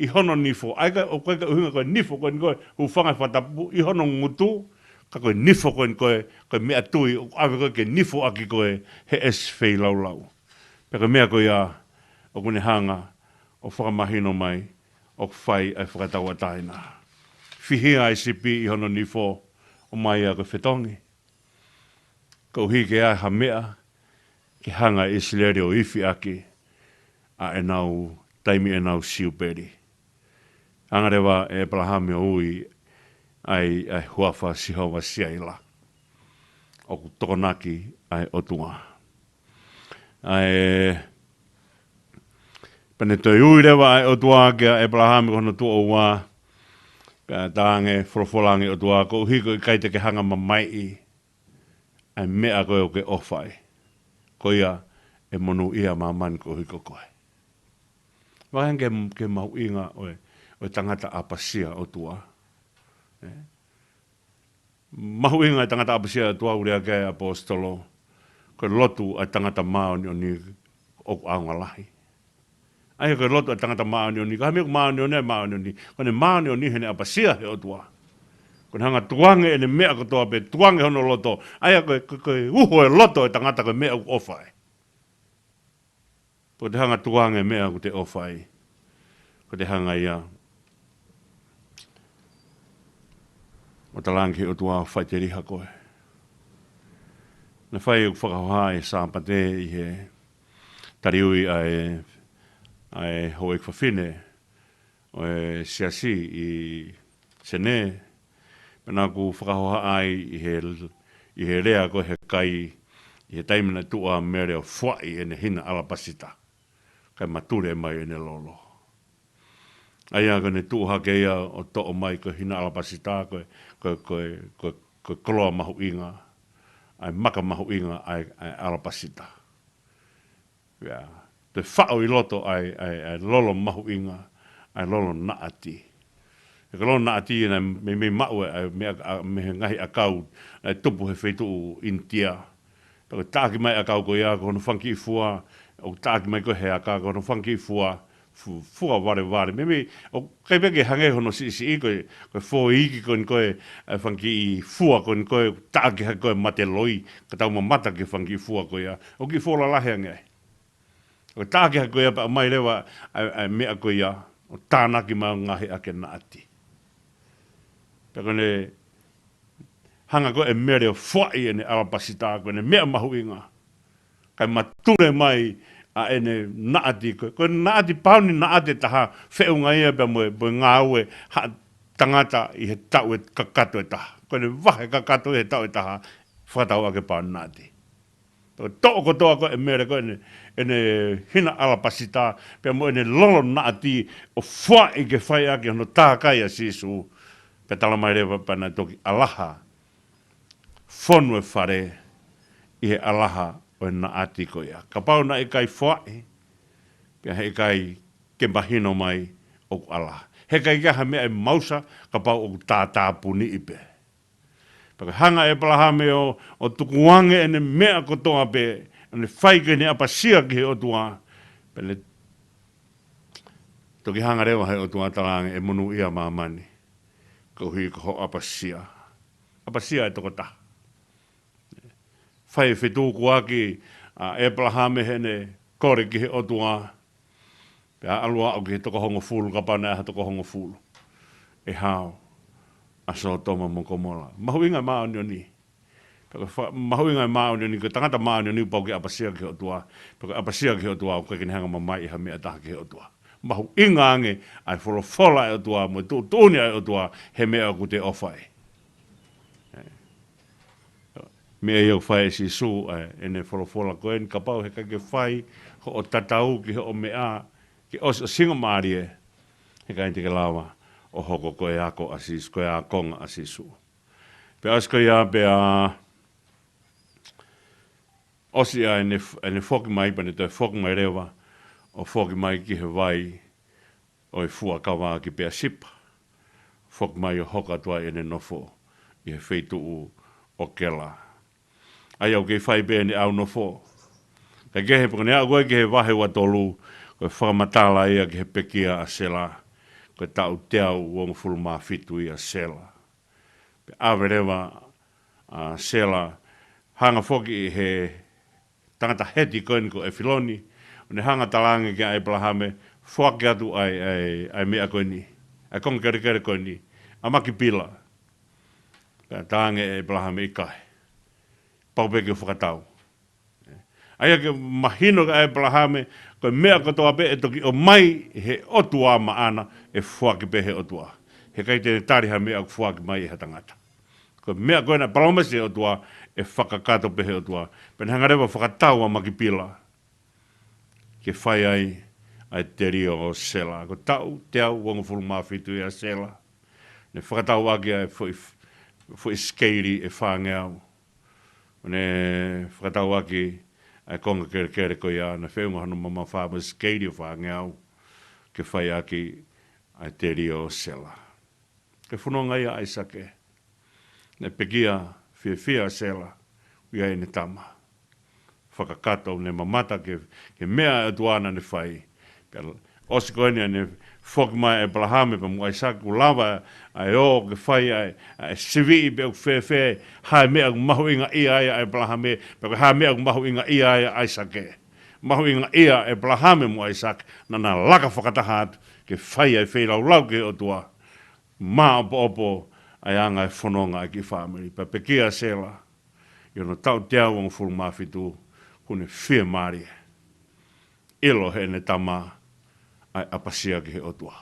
ʻi hono nifo. ʻA ia ka, ʻoku ʻikai ke ʻuhinga ko e nifo ko eni ko ē, hūfanga he fakatapu ʻi hono ngutu, ka ko e nifo ko eni ko ē, ko e meʻatui, ʻoku ʻave ko ē ke nifo ʻaki ko ē he ʻesi feilaulau. Pea ko e meʻa ko ia, ʻoku ne hanga ʻo fakamahino mai, ʻoku fai ʻa e fakatauʻatāina. Fihia ʻa e sipi ʻi hono nifo, ʻomai ia ko e fetongi. Koeʻuhi ke ʻi ai ha meʻa, ke hanga ʻe ʻIsileli ʻo ifi ʻaki, ʻa ʻenau, taimi ʻenau siupeli. Hanga leva ʻe ʻEpalahame ʻo ui ʻa e, ʻa e huafa Sihova Siaila. ʻOku tokonaki ʻa e ʻOtua. ʻA e, pea ne toe ui leva ʻa e ʻOtua kia ʻEpalahame ko hono tuʻo ua, pea talaange, folofola ange ʻOtua, koeʻuhi ko e ʻikai te ke hanga mamaiʻi ʻa e meʻa ko ē ʻoku ke ʻofa ai. Ko ia ʻe monūʻia ʻa māmani koeʻuhi ko koe. Vakai ange ki he, ki he mahuʻinga ʻo e, ʻo e tangata ʻapasia ʻOtua. Ē? Mahuʻinga e tangata ʻapasia ʻOtua ʻoku lea ki ai ʻa e ʻaposetolo. Ko e lotu ʻa e tangata māʻoniʻoni ʻoku ʻaonga lahi. ʻA ia ko e lotu ʻa e tangata māʻoniʻoni, ko e hā e meʻa ʻoku māʻoniʻoni ai? Māʻoniʻoni. Ko ʻene māʻoniʻoni heʻene ʻapasia he ʻOtua. Ko ʻene hanga tukuange ʻene meʻa kotoa pē, tukuange hono loto. ʻA ia ko e, ko e, ko e uho e loto e tangata ko e meʻa ʻoku ʻofa ai. Pea ko ʻete hanga tukuange e meʻa ʻoku te ʻofa ai, ko ʻete hanga ia ʻo talaange ki he ʻOtua ʻoku faʻiteliha koe. Naʻe fai ʻeku fakahoha he Sāpate ʻi he taliui ʻa e, ʻa e houʻeiki fafine ʻo e siasi ʻi Senē, pea naʻá ku fakahoha ai ʻi he, ʻi he lea ko ē he kai, ʻi he taimi naʻe tuʻu ai ʻa Mele ʻo foaʻi ʻene hina ʻalapasita, kae matule mai ʻene lolo. ʻA ia ko ʻene tuʻu hake ia ʻo toʻo mai ko e hina ʻalapasita, ko e, ko e, ko e, ko e, ko e koloa mahuʻinga, ʻa e maka mahuʻinga ʻa e, ʻa e ʻalapasita. Ia, toe faʻo ʻi loto ʻa e, ʻa e, ʻa e lolo mahuʻinga, ʻa e lolo naʻati. He ko e lolo naʻati naʻe meimei maʻu ʻe, ʻa e meʻa, ʻa, mei he ngaahi ʻakau naʻe tupu he feituʻu ʻInitia. Pea ko e taʻaki mai ʻakau ko ia, ko hono fanga kiʻi fua, ʻoku taʻaki mai ko ē he aka, ko hono fanga kiʻi fua, fu-, fua valevale. Meimei, ʻoku ʻikai pē ke hangē hono siʻisiʻi, ko e, ko e foʻi iiki ko eni ko ē, ʻa e fanga kiʻi fua ko eni ko ē, taʻaki hake ko ē mate loi, ka tau mamata ki he fanga kiʻi fua ko ia, ʻoku kiʻi fua lalahi ange ai. ʻO taʻaki hake ko ia pea ʻomai leva ʻa e, ʻa e meʻa ko ia, ʻo tānaki mai ʻo ngaohi ʻaki e naʻati. Pea ko ʻene hanga ko ē ʻe Mele ʻo foaʻi ʻene ʻalapasita ko ʻene meʻa mahuʻinga, kae matule mai ʻa ʻene naʻati ko ē. Ko e naʻati, pauni naʻati ʻe taha, feʻunga ia pea mo e, mo e ngāue ha tangata ʻi he taʻu ʻe kakato ʻe taha. Ko ʻene vahe kakato ʻi he taʻu ʻe taha, fakatau ʻaki e pauni naʻati. Pea toʻo kotoa ko ē ʻe Mele ko ē ʻene, ʻene hina ʻalapasita, pea mo ʻene lolo naʻati, ʻo foaʻi ke fai ʻaki hono tākai ʻa Sīsū. Pea tala mai leva pea naʻe toki ʻalaha fonu e fale ʻi he ʻalaha ʻo e naʻati ko ia. Kapau naʻe ʻikai foaʻi, pea heʻikai ke mahino mai ʻoku ʻalaha. Heʻikai ke ʻi ai ha meʻa ʻe mausa, kapau ʻoku tātāpuniʻi pē. Pea ko e hanga ʻe ʻEpalahame ʻo, ʻo tukuange ʻene meʻa kotoa pē, ʻene fai ko ʻene ʻapasia ki he ʻOtua, pea ne toki hanga leva he ʻOtua talaange ʻe monūʻia ʻa māmani, koeʻuhi ko hoʻo ʻapasia. ʻApasia e tokotaha. Fai e fetukuaki ʻa ʻEpalahame heʻene kole ki he ʻOtua, pea ʻalu ʻo aʻu ki he toko hongofulu, kapau naʻe ʻi ai ha toko hongofulu, ʻe hao ʻa Sōtoma mo Komola. Mahuʻinga e māʻoniʻoni. Pea ko e fa-, mahuʻinga e māʻoniʻoni, ko e tangata māʻoniʻoni pau ke ʻapasia ki he ʻOtua. Pea ko e ʻapasia ki he ʻOtua, ʻoku ʻikai ke ne hanga mamaiʻi ha meʻa ʻe taha ki he ʻOtua. Mahuʻinga ange ʻa e folofola ʻa e ʻOtua mo e tuʻutuʻuni ʻa e ʻOtua he meʻa ʻoku te ʻofa ai. Meʻa ia ʻoku fai ʻe Sīsū, ʻa ʻene folofola ko eni, kapau heʻikai ke fai hoʻo tatau ki hoʻo meʻa, ke ʻosi ʻo singamālie, heʻikai te ke lava ʻo hoko ko e ako ʻa Sīsū, ko e ākonga ʻa Sīsū. Pea ʻosi ko ia pea ʻosi ʻa ʻene, ʻene foki mai, pea ne toe foki mai leva, ʻo foki mai ki he vai ʻo e fuakava ki Peasipa. Foki mai ʻo hoko atu ai ʻene nofo ʻi he feituʻu ʻo Kela. ʻA ia ʻoku kei fai pē ʻene ʻau nofo. Kae kehe pea ko ʻene aʻu ko ē ki he vahe ua tolu, ko e fakamatala ia ki he pekia ʻa Sela. Ko e taʻu teau uongofulu mā fitu ia ʻa Sela. Pea ʻave leva ʻa Sela, hanga foki ʻe he tangata Heti ko eni ko ʻEfiloni, ʻo ne hanga ʻo talaange kia ʻĒpalahame, foaki atu ʻa e, ʻa e, ʻa e meʻa ko eni, ʻa e konga kelekele ko eni, ʻa Makipila. Pea talaange ʻe ʻĒpalahame, ʻikai. Pau pē ke u fakatau. ʻA ia ke mahino kia ʻĒpalahame, ko e meʻa kotoa pē ʻe toki ʻomai he ʻOtua maʻana, ʻe foaki pē he ʻOtua. Heʻikai te ne tali ha meʻa ʻoku foaki mai ʻe ha tangata. Ko e meʻa ko ena, palōmesi ʻa e ʻOtua, ʻe fakakakato pē he ʻOtua. Pea ne hanga leva ʻo fakatau ʻa Makipila ke fai ai ʻa e telio ʻo Sela. Ko e taʻu teau uongofulu mā fitu ia ʻa Sela. Ne fakatau ʻaki ʻa e foʻi, foʻi sikeili ʻe fāngeau. ʻO ne fakatau ʻaki ʻa e konga kelekele ko ia, naʻe feʻunga hono mamafa mo e sikeili ʻo fāngeau, ke fai ʻaki ʻa e telio ʻo Sela. Ko e fononga ia ʻa ʻAisake. Naʻe pekia fiefia ʻa Sela, ʻoku ʻi ai ʻene tama. Fakakakato, ne mamata ki he, ki he meʻa ʻa e ʻOtua naʻa ne fai. Pea ʻosi ko eni ʻene foki mai ʻa ʻĒpalahame pea mo ʻAisake, kuo lava ʻa e ō ke fai ʻa e, ʻa e siviʻi pe ʻoku fēfē, hā e meʻa ʻoku mahuʻingaʻia ai ʻa ʻĒpalahame, pe ko e hā e meʻa ʻoku mahuʻingaʻia ai ʻa ʻAisake. Mahuʻingaʻia ʻa ʻĒpalahame mo ʻAisake, naʻa na laka fakataha atu ke fai ʻa e feilaulau ki he ʻOtua. Māʻopoʻopo ʻa e anga e fononga ʻa e kiʻi fāmili. Pea pekia ʻa Sela, ʻi hono taʻu teau uongofulu mā fitu, kuo ne fiemālie. ʻIlo heʻene tama ʻa e ʻapasia ki he ʻOtua.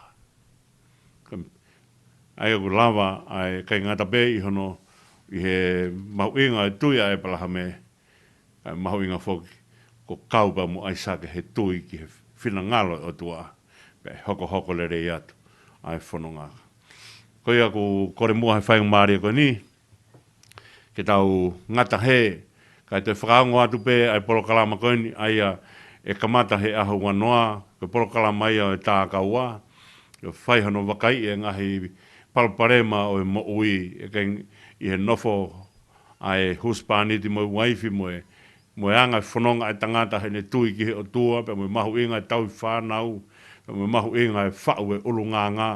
ʻA ia ʻoku lava ʻa e, ʻikai ngata pē ʻi hono, ʻi he mahuʻinga ʻo e tui ʻa ʻĒpalahame, kae mahuʻinga foki, ko e kau pea mo ʻAisake he tui ki he finangalo ʻo e ʻOtua, pea ʻe hokohoko lelei atu ʻa e fononga. Ko ia ʻoku kole muʻa he faingamālie ko eni, ke tau ngata hē, kae toe fakaongo atu pē ʻa e polokalama ko eni, ʻa ia ʻe kamata he ʻaho ua noa, ko e polokalama ia ʻo e tākaua, ʻo fai hono vakaiʻi e ngaahi palopalema ʻo e moʻui, ʻikai ʻi he nofo ʻa e husepāniti mo e uaifi mo e, mo e anga e fononga ʻa e tangata heʻene tui ki he ʻOtua, pea mo e mahuʻinga e tauhi fānau, pea mo e mahuʻinga e faʻu e ʻulungaanga.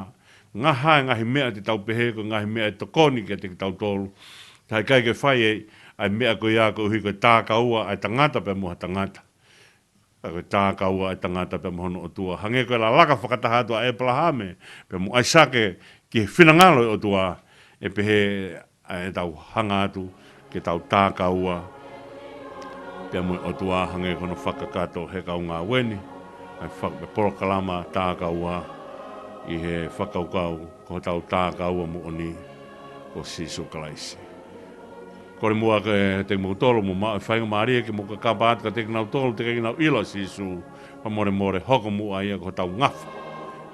Ngaahi, ngaahi meʻa te tau pehē, ko e ngaahi meʻa ʻe tokoni kiate kitautolu. Ka ʻikai ke fai ʻe, ʻa e meʻa ko ia koeʻuhi ko e tākaua ʻa e tangata pea mo ha tangata. Ka ko e tākaua ʻa e tangata pea mo hono ʻOtua. Hangē ko e lalaka fakataha atu ʻa ʻĒpalahame, pea mo ʻAisake ki he finangalo ʻo e ʻOtua, ʻe pehē ʻa ʻetau hanga atu ke tau tākaua pea mo e ʻOtua hangē ko hono fakakakato he kaungā ueni, ʻa e fak-, polokalama tākaua ʻi he fakakaukau ko hotau tākaua moʻoni ko Sīsū Kalaisi. Kole muʻa kiate kimoutolu mo maʻu e faingamālie ke mou kakapa atu kiate kinautolu teʻeki ke nau ʻilo ʻa Sīsū, fakamolemole hoko muʻa ia ko hotau ngafa.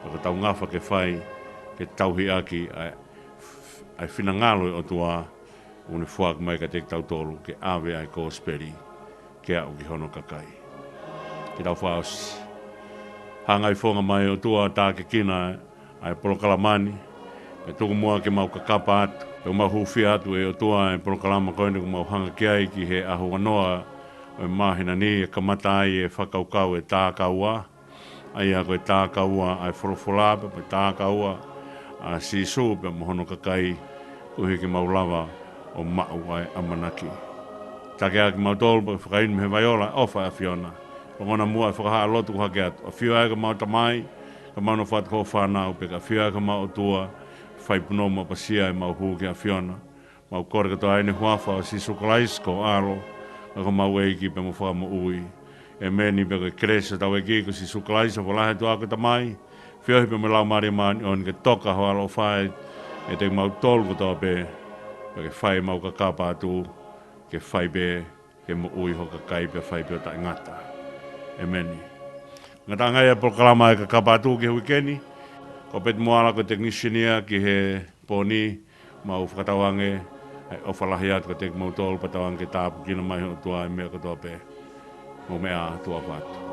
Ko hotau ngafa ke fai, ke tauhi ʻaki ʻa e, ʻa e finangalo ʻo e ʻOtua, ʻoku ne foaki mai kiate kitautolu ke ʻave ʻa e kosipeli ke aʻu ki hono kakai. Ke tau fakaʻosi. Hangai fofonga mai ʻOtua, tākiekina ʻa e polokalama ni, pea tuku muʻa ke mau kakapa atu, pea mau hūfia atu ʻe ʻOtua ʻa e polokalama ko eni ʻoku mau hanga ki ai ki he ʻaho ua noa ʻo e māhina ni, ʻe kamata ai e fakakaukau ʻo e tākaua, ʻa ia ko e tākaua ʻa e folofola pea mo e tākaua ʻa Sīsū pea mo hono kakai, koeʻuhi ke mau lava ʻo maʻu ʻa e ʻamanaki. Takiekina kimautolu pea fakainu mei he vaiola ʻo e ʻofa ʻa e ʻAfiona. Ongona muʻa e fakahā lotu hake atu. ʻAfio ā ko homau Tamai, ka mau nofo atu ko hoʻo fānau, pea ke ʻafio ā ko homau ʻOtua, fai punou mo ʻapasia ʻemau hū ki he ʻAfiona. Mau kole kotoa ʻi he huafa ʻo Sīsū Kalaisi ko ho ʻAlo, ko homau ʻEiki pea mo e Fakamoʻui. ʻEmeni. Pea ko e kelesi ʻa hotau ʻEiki ko Sīsū Kalaisi, ʻofa lahi ʻa e ʻOtua ko e Tamai, feohi pē mo e Laumālie Māʻoniʻoni, ke toka ho ʻaloʻofa ʻiate kimautolu kotoa pē, pea ke fai ʻemau kakapa atu, ke fai pē ke moʻui ho kakai pea fai pē ʻo taʻengata. ʻEmeni. Ngataʻanga ia e polokalama ʻa e kakapa atu ki he uike ni, ko Peti Moala ko e tekinisiani ia ki he pō ni, mau fakatauange ʻa e ʻofa lahi atu kiate kimoutolu, pea tauange ke tāpuekina mai ʻe he ʻOtua ʻa e meʻa kotoa pē. Mou meʻa ā, tuʻa ʻofa atu.